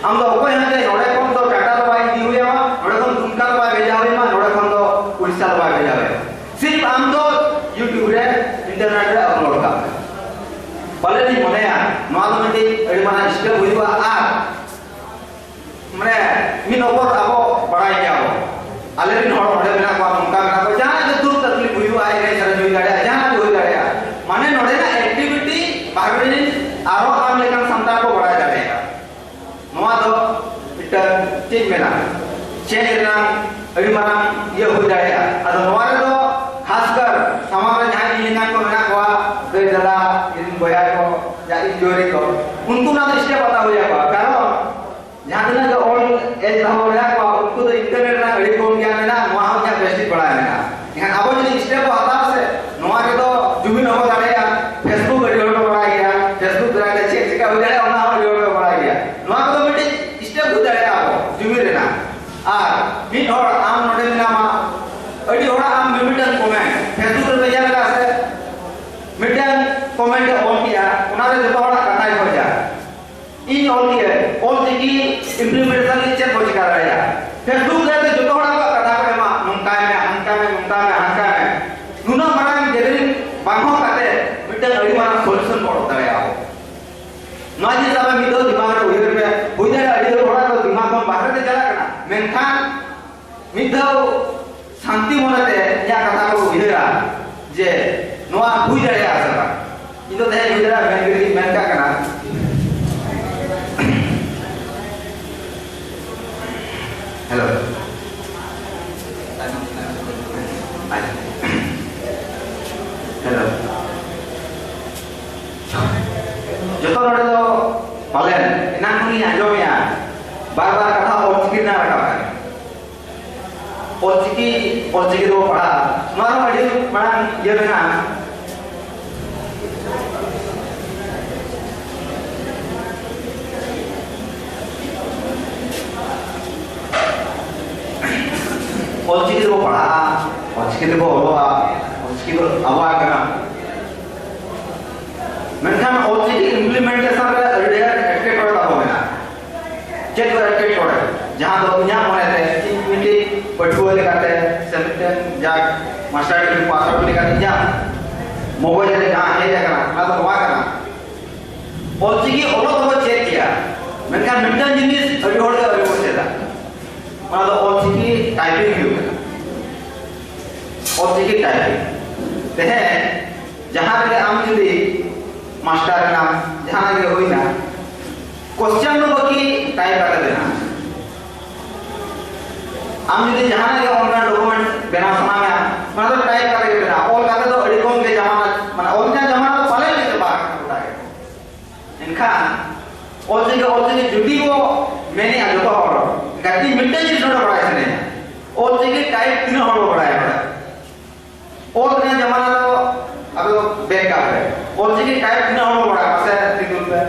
ᱟᱢ ᱫᱚ ᱚᱠᱚᱭ ᱦᱚᱸ ᱡᱮ ᱱᱚᱰᱮ ᱠᱷᱚᱱ ᱫᱚ ᱴᱟᱴᱟ ᱫᱚ ᱵᱟᱭ ᱤᱫᱤ ᱦᱩᱭᱟᱢᱟ, ᱱᱚᱰᱮ ᱠᱷᱚᱱ ᱫᱩᱢᱠᱟ ᱫᱚ ᱵᱟᱭ ᱵᱷᱮᱡᱟ ᱦᱩᱭᱟᱢᱟ, ᱱᱚᱰᱮ ᱠᱷᱚᱱ ᱫᱚ ᱩᱲᱤᱥᱥᱟ ᱫᱚ ᱵᱟᱭ ᱵᱷᱮᱡᱟ ᱦᱩᱭᱟᱢᱟ᱾ ᱥᱤᱨᱯ ᱟᱢ ᱫᱚ YouTube ᱨᱮ, internet ᱨᱮ upload ᱠᱟᱜ ᱢᱮ᱾ ᱯᱟᱞᱮᱱᱤᱧ ᱢᱚᱱᱮᱭᱟ ᱱᱚᱣᱟ ᱫᱚ ᱢᱤᱫᱴᱤᱡ ᱟᱹᱰᱤ ᱢᱟᱨᱟᱝ ᱥᱟᱱᱛᱟᱲ ᱠᱚ ᱵᱟᱲᱟᱭ ᱫᱟᱲᱮᱭᱟᱜᱼᱟ᱾ ᱱᱚᱣᱟ ᱫᱚ ᱢᱤᱫᱴᱟᱝ ᱪᱮᱫ ᱢᱮᱱᱟ, ᱪᱮᱫ ᱨᱮᱱᱟᱜ ᱟᱹᱰᱤ ᱢᱟᱨᱟᱝ ᱤᱭᱟᱹ ᱦᱩᱭ ᱫᱟᱲᱮᱭᱟᱜᱼᱟ᱾ ᱟᱫᱚ ᱱᱚᱣᱟ ᱨᱮᱫᱚ ᱠᱷᱟᱥᱠᱟᱨ ᱥᱟᱢᱟᱝ ᱨᱮ ᱡᱟᱦᱟᱸᱭ ᱤᱧ ᱞᱮᱠᱟᱱ ᱠᱚ ᱢᱮᱱᱟᱜ ᱠᱚᱣᱟ, ᱫᱟᱹᱭ ᱫᱟᱫᱟ, ᱤᱧ ᱵᱚᱭᱦᱟ ᱠᱚ, ᱡᱟ ᱤᱧ ᱡᱩᱨᱤ ᱠᱚ, ᱩᱱᱠᱩ ᱚᱱᱟ ᱫᱚ ᱥᱴᱮᱯ ᱦᱟᱛᱟᱣ ᱦᱩᱭ ᱟᱠᱚᱣᱟ᱾ ᱠᱟᱨᱚᱱ ᱡᱟᱦᱟᱸ ᱛᱤᱱᱟᱹᱜ ᱜᱮ ᱚᱞ ᱮᱡ ᱛᱟᱵᱚ ᱢᱮᱱᱟᱜ ᱠᱚᱣᱟ, ᱩᱱᱠᱩ ᱫᱚ ᱤᱱᱴᱟᱨᱱᱮᱴ ᱨᱮᱱᱟᱜ ᱟᱹᱰᱤ ᱠᱚᱢ ᱜᱮᱭᱟᱱ ᱢᱮᱱᱟᱜᱼᱟ, ᱱᱚᱣᱟ ᱦᱚᱸ ᱤᱧᱟᱹᱜ ᱵᱮᱥ ᱴᱷᱤᱠ ᱵᱟᱲᱟᱭ ᱢᱮᱱᱟᱜᱼᱟ᱾ ᱮᱱᱠᱷᱟᱱ ᱟᱵᱚ ᱡᱩᱫᱤ ᱥᱴᱮᱯ ᱵᱚ ᱦᱟᱛᱟᱣᱟ ᱥᱮ, ᱱᱚᱣᱟ ᱨᱮᱫᱚ ᱡᱩᱢᱤᱱ ᱦᱚᱸᱵᱚ ᱫᱟᱲᱮᱭᱟᱜᱼᱟ, ᱯᱷᱮᱥᱵᱩᱠ ᱟᱹᱰᱤ ᱦᱚᱲ ᱠᱚ ᱵᱟᱲᱟᱭ ᱜᱮᱭᱟ, ᱯᱷᱮᱥᱵᱩᱠ ᱫᱟᱨᱟᱭ ᱛᱮ ᱪᱮᱫ ᱪᱤᱠᱟ ᱦᱩᱭ ᱫᱟᱲᱮᱭᱟᱜᱼᱟ, ᱚᱱᱟ ᱦᱚᱸ ᱟᱹᱰᱤ ᱦᱚᱲ ᱠᱚ ᱵᱟᱲᱟᱭ ᱜᱮᱭᱟ᱾ ᱱᱚᱣᱟ ᱠᱚᱫᱚ ᱢᱤᱫᱴᱤᱡ ᱥᱴᱮᱯ ᱦᱩᱭ ᱫᱟᱲᱮᱭᱟᱜᱼᱟ ᱟᱵᱚ ᱡᱩᱢᱤᱱ ᱨᱮᱱᱟᱜ᱾ ᱟᱨ ᱢᱤᱫ ᱦᱚᱲ ᱟᱢ ᱱᱚᱰᱮ ᱢᱮᱱᱟᱢᱟ, ᱟᱹᱰᱤ ᱦᱚᱲᱟᱜ ᱟᱢ ᱢᱤᱢᱤᱫᱴᱟᱝ ᱠᱚᱢᱮᱱᱴ ᱯᱷᱮᱥᱵᱩᱠ ᱨᱮᱯᱮ ᱧᱮᱞ ᱟᱠᱟᱫᱼᱟ ᱥᱮ? ᱢᱤᱫᱴᱟᱝ ᱠᱚᱢᱮᱱᱴ ᱮ ᱚᱞ ᱠᱮᱜᱼᱟ, ᱚᱱᱟᱨᱮ ᱡᱚᱛᱚ ᱦᱚᱲᱟᱜ ᱠᱟᱛᱷᱟᱭ ᱠᱷᱚᱡᱟ᱾ ᱤᱧ ᱚᱞ ᱠᱮᱫ ᱚᱞ ᱪᱤᱠᱤ ᱤᱢᱯᱞᱤᱢᱮᱱᱴᱮᱥᱚᱱ ᱞᱟᱹᱜᱤᱫ ᱪᱮᱫ ᱵᱚ ᱪᱤᱠᱟ ᱫᱟᱲᱮᱭᱟᱜᱼᱟ? ᱯᱷᱮᱥᱵᱩᱠ ᱨᱮ ᱡᱚᱛᱚ ᱦᱚᱲ ᱟᱠᱚᱣᱟᱜ ᱠᱟᱛᱷᱟ ᱠᱚ ᱮᱢᱟ, ᱱᱚᱝᱠᱟᱭ ᱢᱮ, ᱦᱟᱱᱠᱟᱭ ᱢᱮ, ᱱᱚᱝᱠᱟ ᱢᱮ, ᱦᱟᱱᱠᱟ ᱢᱮ᱾ ᱱᱩᱱᱟᱹᱜ ᱢᱟᱨᱟᱝ ᱜᱮᱫᱟᱨᱤᱝ ᱵᱟᱝ ᱦᱚᱸ ᱠᱟᱛᱮ ᱢᱤᱫᱴᱟᱝ ᱟᱹᱰᱤ ᱢᱟᱨᱟᱝ ᱥᱚᱞᱩᱥᱚᱱ ᱵᱚ ᱚᱰᱚᱠ ᱫᱟᱲᱮᱭᱟᱜᱼᱟ᱾ ᱱᱚᱣᱟ ᱡᱤᱱᱤᱥ ᱟᱵᱮᱱ ᱢᱤᱫ ᱫᱷᱟᱣ ᱫᱤᱢᱟᱜᱽ ᱨᱮ ᱩᱭᱦᱟᱹᱨ ᱯᱮ, ᱦᱩᱭ ᱫᱟᱲᱮᱭᱟᱜᱼᱟ ᱟᱹᱰᱤ ᱦᱚᱲᱟᱜ ᱫᱚ ᱫᱤᱢᱟᱜᱽ ᱠᱷᱚᱱ ᱵᱟᱦᱨᱮ ᱛᱮ ᱪᱟᱞᱟᱜ ᱠᱟᱱᱟ, ᱢᱮᱱᱠᱷᱟᱱ ᱢᱤᱫ ᱫᱷᱟᱣ ᱥᱟᱱᱛᱤ ᱢᱚᱱᱮᱛᱮ ᱤᱧᱟᱹᱜ ᱠᱟᱛᱷᱟ ᱠᱚ ᱩᱭᱦᱟᱹᱨᱟ ᱡᱮ ᱱᱚᱣᱟ ᱦᱩᱭ ᱫᱟᱲᱮᱭᱟᱜᱼᱟ ᱥᱮ ᱵᱟᱝ᱾ ᱤᱧ ᱫᱚ ᱛᱮᱦᱮᱧ ᱦᱩᱭ ᱫᱟᱲᱮᱭᱟᱜᱼᱟ ᱢᱮᱱ ᱠᱟᱛᱮ ᱤᱧ ᱢᱮᱱ ᱠᱟᱜ ᱠᱟᱱᱟ᱾ ᱦᱮᱞᱳ, ᱦᱮᱞᱳ, ᱡᱚᱛᱚ ᱱᱚᱰᱮ ᱫᱚ ᱯᱟᱞᱮᱱ ᱮᱱᱟᱝ ᱠᱷᱚᱱᱤᱧ ᱟᱸᱡᱚᱢᱮᱜᱼᱟ, ᱵᱟᱨ ᱵᱟᱨ ᱠᱟᱛᱷᱟ ᱚᱞᱪᱤᱠᱤ ᱨᱮᱱᱟᱜ ᱨᱟᱠᱟᱵ ᱠᱟᱱᱟ᱾ ᱚᱞᱪᱤᱠᱤ, ᱚᱞᱪᱤᱠᱤ ᱛᱮᱵᱚ ᱯᱟᱲᱦᱟᱜᱼᱟ, ᱱᱚᱣᱟ ᱨᱮᱦᱚᱸ ᱟᱹᱰᱤ ᱢᱟᱨᱟᱝ ᱤᱭᱟᱹ ᱢᱮᱱᱟᱜᱼᱟ᱾ ᱚᱞᱪᱤᱠᱤ ᱛᱮᱵᱚ ᱯᱟᱲᱦᱟᱜᱼᱟ, ᱚᱞᱪᱤᱠᱤ ᱛᱮᱵᱚ ᱚᱞᱚᱜᱼᱟ, ᱚᱞᱪᱤᱠᱤ ᱫᱚ ᱟᱵᱚᱣᱟᱜ ᱠᱟᱱᱟ᱾ ᱢᱮᱱᱠᱷᱟᱱ ᱚᱞᱪᱤᱠᱤ ᱤᱢᱯᱞᱤᱢᱮᱱᱴᱮᱥᱚᱱ ᱨᱮ ᱟᱹᱰᱤ ᱰᱷᱮᱨ ᱮᱴᱠᱮᱴᱚᱬᱮ ᱛᱟᱵᱚ ᱢᱮᱱᱟᱜᱼᱟ᱾ ᱪᱮᱫ ᱠᱚ ᱮᱴᱠᱮᱴᱚᱬᱮ? ᱡᱟᱦᱟᱸ ᱫᱚ ᱤᱧᱟᱹᱜ ᱢᱚᱱᱮᱛᱮ ᱤᱧ ᱢᱤᱫᱴᱤᱡ ᱯᱟᱹᱴᱷᱩᱣᱟᱹ ᱞᱮᱠᱟᱛᱮ ᱥᱮ ᱢᱤᱫᱴᱮᱱ ᱡᱟᱠ ᱢᱟᱥᱴᱟᱨ ᱰᱤᱜᱽᱨᱤ ᱯᱟᱥ ᱟᱣᱩᱴ ᱞᱮᱠᱟᱛᱮ ᱤᱧᱟᱹᱜ ᱢᱚᱜᱚᱡ ᱨᱮ ᱡᱟᱦᱟᱸ ᱦᱮᱡ ᱟᱠᱟᱱᱟ, ᱚᱱᱟ ᱫᱚ ᱱᱚᱣᱟ ᱠᱟᱱᱟ, ᱚᱞᱪᱤᱠᱤ ᱚᱞᱚᱜ ᱫᱚᱵᱚ ᱪᱮᱫ ᱜᱮᱭᱟ, ᱢᱮᱱᱠᱷᱟᱱ ᱢᱤᱫᱴᱟᱝ ᱡᱤᱱᱤᱥ ᱟᱹᱰᱤ ᱦᱚᱲ ᱜᱮ ᱟᱹᱣᱨᱤ ᱵᱚ ᱪᱮᱫᱟ, ᱚᱱᱟ ᱫᱚ ᱚᱞᱪᱤᱠᱤ ᱴᱟᱭᱯᱤᱝ ᱦᱩᱭᱩᱜ ᱠᱟᱱᱟ᱾ ᱚᱞᱪᱤᱠᱤ ᱴᱟᱭᱯᱤᱝ ᱛᱮᱦᱮᱧ ᱡᱟᱦᱟᱸ ᱨᱮᱜᱮ ᱟᱢ ᱡᱩᱫᱤ ᱢᱟᱥᱴᱟᱨ ᱮᱱᱟᱢ, ᱡᱟᱦᱟᱸ ᱨᱮᱜᱮ ᱦᱩᱭᱱᱟ, ᱠᱚᱥᱪᱟᱱ ᱫᱚ ᱵᱟᱹᱠᱤ ᱴᱟᱭᱤᱯ ᱠᱟᱛᱮ ᱵᱮᱱᱟᱣ᱾ ᱟᱢ ᱡᱩᱫᱤ ᱡᱟᱦᱟᱱᱟᱜ ᱜᱮ ᱚᱱᱠᱟᱱ ᱰᱚᱠᱩᱢᱮᱱᱴ ᱵᱮᱱᱟᱣ ᱥᱟᱱᱟ ᱢᱮᱭᱟ, ᱚᱱᱟ ᱫᱚ ᱴᱟᱭᱤᱯ ᱠᱟᱛᱮ ᱜᱮ ᱵᱮᱱᱟᱣ᱾ ᱚᱞ ᱠᱟᱛᱮ ᱫᱚ ᱟᱹᱰᱤ ᱠᱚᱢ ᱜᱮ ᱡᱟᱢᱟᱱᱟ, ᱢᱟᱱᱮ ᱚᱞ ᱨᱮᱱᱟᱜ ᱡᱟᱢᱟᱱᱟ ᱫᱚ ᱯᱟᱞᱮ ᱜᱮ ᱪᱟᱵᱟ ᱟᱠᱟᱱᱟ ᱜᱚᱴᱟ ᱜᱮ᱾ ᱮᱱᱠᱷᱟᱱ ᱚᱞ ᱪᱤᱠᱤ, ᱚᱞ ᱪᱤᱠᱤ ᱡᱩᱫᱤ ᱵᱚ ᱢᱮᱱᱮᱜᱼᱟ ᱡᱚᱛᱚ ᱦᱚᱲ, ᱮᱱᱠᱷᱟᱱ ᱤᱧ ᱢᱤᱫᱴᱟᱝ ᱡᱤᱱᱤᱥ ᱱᱚᱰᱮ ᱵᱟᱲᱟᱭ ᱥᱟᱱᱟᱧᱟ, ᱚᱞ ᱪᱤᱠᱤ ᱴᱟᱭᱤᱯ ᱛᱤᱱᱟᱹᱜ ᱦᱚᱲ ᱵᱚ ᱵᱟᱲᱟᱭᱟ ᱱᱚᱰᱮ? ᱚᱞ ᱨᱮᱱᱟᱜ ᱡᱟᱢᱟᱱᱟ ᱫᱚ ᱟᱫᱚ ᱵᱮᱠᱟᱨ ᱨᱮ᱾ ᱚᱞ ᱪᱤᱠᱤ ᱴᱟᱭᱤᱯ ᱛᱤᱱᱟᱹᱜ ᱦᱚᱲ ᱵᱚ ᱵᱟᱲᱟᱭᱟ? ᱢᱟᱥᱮ ᱛᱤᱸᱜᱩᱱ ᱯᱮ᱾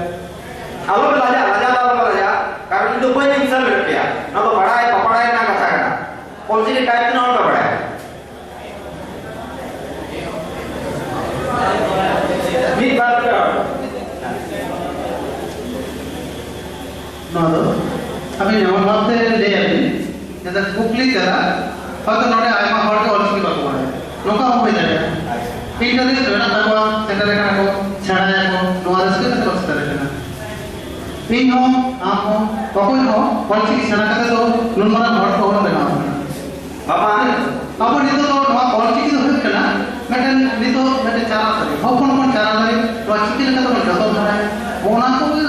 ᱟᱞᱚ ᱯᱮ ᱞᱟᱡᱟᱜ, ᱞᱟᱡᱟᱣ ᱫᱚ ᱟᱞᱚ ᱯᱮ ᱞᱟᱡᱟᱜ, ᱠᱟᱨᱚᱱ ᱤᱧ ᱫᱚ ᱵᱟᱹᱧ ᱤᱱᱥᱟᱞᱴ ᱞᱮᱫ ᱯᱮᱭᱟ᱾ ᱱᱚᱣᱟ ᱫᱚ ᱵᱟᱲᱟᱭ ᱵᱟᱯᱟᱲᱟᱭ ᱨᱮᱱᱟᱜ ᱠᱟᱛᱷᱟ ᱠᱟᱱᱟ᱾ ᱚᱞ ᱪᱤᱠᱤ ᱴᱟᱭᱤᱯ ᱛᱤᱱᱟᱹᱜ ᱦᱚᱲ ᱯᱮ ᱵᱟᱲᱟᱭᱟ? ᱢᱤᱫ ᱵᱟᱨ ᱯᱮ ᱦᱚᱲ᱾ ᱱᱚᱣᱟ ᱫᱚ ᱟᱵᱮᱱ ᱡᱮᱢᱚᱱ ᱵᱷᱟᱵᱛᱮ ᱞᱟᱹᱭ ᱟᱵᱤᱱ, ᱡᱟᱛᱮ ᱠᱩᱠᱞᱤ ᱛᱮᱞᱟ, ᱦᱚᱭᱛᱚ ᱱᱚᱰᱮ ᱟᱭᱢᱟ ᱦᱚᱲ ᱜᱮ ᱚᱞᱪᱤᱠᱤ ᱵᱟᱠᱚ ᱵᱟᱲᱟᱭᱟ, ᱱᱚᱝᱠᱟ ᱦᱚᱸ ᱦᱩᱭ ᱫᱟᱲᱮᱭᱟᱜᱼᱟ᱾ ᱤᱱᱴᱟᱨᱮᱥᱴ ᱢᱮᱱᱟᱜ ᱛᱟᱠᱚᱣᱟ, ᱥᱮᱴᱮᱨ ᱟᱠᱟᱱᱟ ᱠᱚ, ᱥᱮᱬᱟᱭᱟᱠᱚ, ᱱᱚᱣᱟ ᱨᱟᱹᱥᱠᱟᱹ ᱠᱟᱛᱮ ᱠᱚ ᱥᱮᱴᱮᱨ ᱟᱠᱟᱱᱟ᱾ ᱤᱧ ᱦᱚᱸ, ᱟᱢ ᱦᱚᱸ, ᱚᱠᱚᱭ ᱦᱚᱸ ᱚᱞᱪᱤᱠᱤ ᱥᱮᱬᱟ ᱠᱟᱛᱮ ᱫᱚ ᱱᱩᱱ ᱢᱟᱨᱟᱝ ᱦᱚᱲ ᱠᱚ ᱵᱟᱵᱚᱱ ᱵᱮᱱᱟᱣ ᱟᱠᱟᱱᱟ᱾ ᱵᱟᱵᱟ, ᱟᱵᱚ ᱱᱤᱛᱚᱜ ᱫᱚ ᱱᱚᱣᱟ ᱚᱞᱪᱤᱠᱤ ᱫᱚ ᱦᱩᱭᱩᱜ ᱠᱟᱱᱟ ᱢᱤᱫᱴᱮᱱ, ᱱᱤᱛᱚᱜ ᱢᱤᱫᱴᱮᱱ ᱪᱟᱨᱟ ᱫᱟᱨᱮ, ᱦᱚᱯᱚᱱ ᱦᱚᱯᱚᱱ ᱪᱟᱨᱟ ᱫᱟᱨᱮ, ᱱᱚᱣᱟ ᱪᱤᱠᱟᱹ ᱞᱮᱠᱟ ᱛᱮᱵᱚᱱ ᱡᱚᱛᱚᱱ ᱫᱟᱲᱮᱭᱟᱜᱼᱟ, ᱚᱱᱟ ᱠᱚᱜᱮ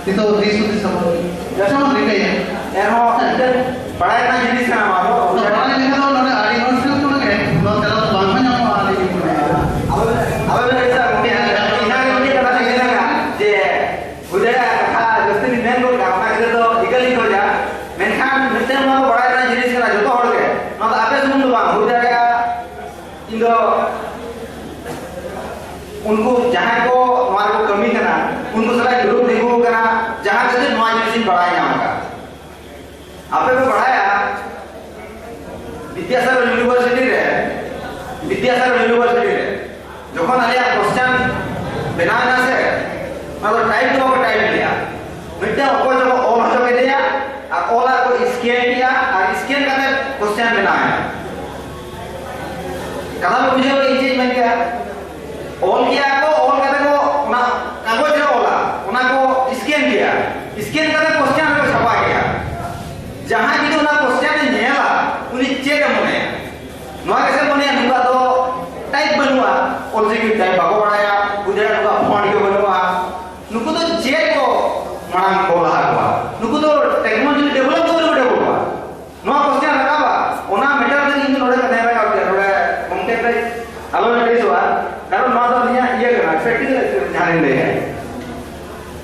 ᱱᱤᱛᱚᱜ ᱫᱤᱥ ᱦᱩᱫᱤᱥ ᱟᱵᱚᱱ ᱪᱮᱥᱴᱟ ᱵᱚᱱ ᱨᱤᱠᱟᱹᱭᱟ᱾ ᱮᱱᱦᱚᱸ ᱢᱤᱫᱴᱮᱱ ᱵᱟᱲᱟᱭ ᱨᱮᱱᱟᱜ ᱡᱤᱱᱤᱥ ᱠᱟᱱᱟ ᱱᱚᱣᱟ ᱫᱚ᱾ ᱟᱫᱚ ᱵᱟᱲᱟᱭ ᱞᱮᱠᱷᱟᱱ ᱫᱚ ᱱᱚᱰᱮ ᱟᱹᱰᱤ ᱦᱚᱲ ᱥᱮᱱ ᱠᱷᱚᱱ ᱜᱮ ᱱᱚᱣᱟ ᱛᱮᱞᱟ ᱫᱚ ᱵᱟᱝ ᱦᱚᱸ ᱧᱟᱢᱚᱜᱼᱟ, ᱟᱹᱞᱤᱧ ᱞᱤᱧ ᱢᱚᱱᱮᱭᱟ᱾ ᱟᱵᱚ, ᱟᱵᱚ ᱵᱮᱱ ᱞᱟᱹᱭ ᱠᱮᱫᱟ ᱜᱚᱢᱠᱮ, ᱤᱧ ᱦᱚᱸ ᱢᱤᱫᱴᱮᱱ ᱠᱟᱛᱷᱟ ᱞᱤᱧ ᱞᱟᱹᱭ ᱫᱟᱲᱮᱭᱟᱜᱼᱟ ᱡᱮ ᱦᱩᱭ ᱫᱟᱲᱮᱭᱟᱜᱼᱟ ᱠᱟᱛᱷᱟ ᱡᱟᱹᱥᱛᱤ ᱞᱤᱧ ᱢᱮᱱ ᱜᱚᱫ ᱠᱟᱜᱼᱟ, ᱚᱱᱟ ᱠᱷᱟᱹᱛᱤᱨ ᱫᱚ ᱤᱠᱟᱹ ᱞᱤᱧ ᱠᱷᱚᱡᱟ᱾ ᱢᱮᱱᱠᱷᱟᱱ ᱢᱤᱫᱴᱮᱱ ᱱᱚᱣᱟ ᱫᱚ ᱵᱟᱲᱟᱭ ᱨᱮᱱᱟᱜ ᱡᱤᱱᱤᱥ ᱠᱟᱱᱟ ᱡᱚᱛᱚ ᱦᱚᱲ ᱜᱮ, ᱱᱚᱣᱟ ᱫᱚ ᱟᱯᱮ ᱥᱩᱢᱩᱝ ᱫᱚ ᱵᱟᱝ, ᱦᱩᱭ ᱫᱟᱲᱮᱭᱟᱜᱼᱟ ᱤᱧ ᱫᱚ ᱩᱱᱠᱩ ᱡᱟᱦᱟᱸᱭ ᱠᱚ ᱱᱚᱣᱟ ᱨᱮᱠᱚ ᱠᱟᱹᱢᱤ ᱠᱟᱱᱟ, ᱩᱱᱠᱩ ᱥᱟᱞᱟᱜ ᱫᱩᱲᱩᱵ ᱛᱤᱸᱜᱩ ᱟᱠᱟᱱᱟ, ᱡᱟᱦᱟᱸ ᱠᱷᱟᱹᱛᱤᱨ ᱱᱚᱣᱟ ᱡᱤᱱᱤᱥ ᱤᱧ ᱵᱟᱲᱟᱭ ᱧᱟᱢ ᱟᱠᱟᱫᱟ᱾ ᱟᱯᱮ ᱯᱮ ᱵᱟᱲᱟᱭᱟ, ᱵᱤᱫᱽᱭᱟᱥᱟᱜᱚᱨ ᱤᱭᱩᱱᱤᱵᱷᱟᱨᱥᱤᱴᱤ ᱨᱮ, ᱵᱤᱫᱽᱭᱟᱥᱟᱜᱚᱨ ᱤᱭᱩᱱᱤᱵᱷᱟᱨᱥᱤᱴᱤ ᱨᱮ ᱡᱚᱠᱷᱚᱱ ᱟᱞᱮᱭᱟᱜ ᱠᱚᱥᱪᱟᱱ ᱵᱮᱱᱟᱣ ᱮᱱᱟ ᱥᱮ, ᱚᱱᱟ ᱫᱚ ᱴᱟᱭᱤᱯ ᱫᱚ ᱵᱟᱠᱚ ᱴᱟᱭᱤᱯ ᱞᱮᱜᱼᱟ᱾ ᱢᱤᱫᱴᱟᱝ ᱚᱠᱚᱭ ᱪᱚᱠᱚ ᱚᱞ ᱦᱚᱪᱚ ᱠᱮᱫᱮᱭᱟ ᱟᱨ ᱚᱞᱟᱜ ᱠᱚ ᱥᱠᱮᱱ ᱠᱮᱜᱼᱟ ᱟᱨ ᱥᱠᱮᱱ ᱠᱟᱛᱮ ᱠᱚᱥᱪᱟᱱ ᱵᱮᱱᱟᱣ ᱮᱱᱟ᱾ ᱠᱟᱛᱷᱟ ᱯᱮ ᱵᱩᱡᱷᱟᱹᱣ ᱠᱮᱫ ᱤᱧ ᱪᱮᱫ ᱤᱧ ᱢᱮᱱ ᱠᱮᱜᱼᱟ? ᱚᱞ ᱠᱮᱜᱼᱟ ᱠᱚ, ᱚᱞ ᱠᱟᱛᱮ ᱠᱚ ᱚᱱᱟ ᱠᱟᱜᱚᱡᱽ ᱨᱮ ᱚᱞᱟ, ᱚᱱᱟ ᱠᱚ ᱥᱠᱮᱱ ᱠᱮᱜᱼᱟ, ᱥᱠᱮᱱ ᱠᱟᱛᱮ ᱠᱚᱥᱪᱟᱱ ᱨᱮᱠᱚ ᱪᱷᱟᱯᱟ ᱠᱮᱜᱼᱟ᱾ ᱡᱟᱦᱟᱸᱭ ᱡᱩᱫᱤ ᱚᱱᱟ ᱠᱚᱥᱪᱟᱱ ᱮ ᱧᱮᱞᱟ, ᱩᱱᱤ ᱪᱮᱫ ᱮ ᱢᱚᱱᱮᱭᱟ? ᱱᱚᱣᱟ ᱜᱮᱥᱮ ᱢᱚᱱᱮᱭᱟ ᱱᱩᱠᱩᱣᱟᱜ ᱫᱚ ᱴᱟᱭᱤᱯ ᱵᱟᱹᱱᱩᱜᱼᱟ, ᱚᱞᱪᱤᱠᱤ ᱴᱟᱭᱤᱯ ᱵᱟᱠᱚ ᱵᱟᱲᱟᱭᱟ, ᱵᱩᱡᱷᱟᱹᱣ ᱱᱩᱠᱩᱣᱟᱜ ᱯᱷᱚᱱᱴ ᱜᱮ ᱵᱟᱹᱱᱩᱜᱼᱟ᱾ ᱱᱩᱠᱩ ᱫᱚ ᱪᱮᱫ ᱠᱚ ᱢᱟᱲᱟᱝ ᱠᱚ ᱞᱟᱦᱟ ᱠᱚᱣᱟ᱾ ᱱᱩᱠᱩ ᱫᱚ technology develop ᱫᱚ ᱵᱟᱹᱱᱩᱜ ᱠᱚᱣᱟ᱾ ᱱᱚᱣᱟ question ᱨᱟᱠᱟᱵᱟ, ᱚᱱᱟ matter ᱛᱮᱜᱮ ᱤᱧ ᱫᱚ ᱱᱚᱰᱮ ᱠᱟᱛᱷᱟᱧ ᱨᱟᱠᱟᱵ ᱠᱮᱫᱟ᱾ ᱱᱚᱰᱮ ᱜᱚᱢᱠᱮ ᱠᱟᱹᱡ ᱟᱞᱚ ᱞᱮ ᱟᱹᱲᱤᱥᱚᱜᱼᱟ, ᱠᱟᱨᱚᱱ ᱱᱚᱣᱟ ᱫᱚ ᱟᱹᱞᱤᱧᱟᱜ ᱤᱭᱟᱹ ᱠᱟᱱᱟ, practical experience ᱡᱟᱦᱟᱸ ᱞᱤᱧ ᱞᱟᱹᱭᱟ᱾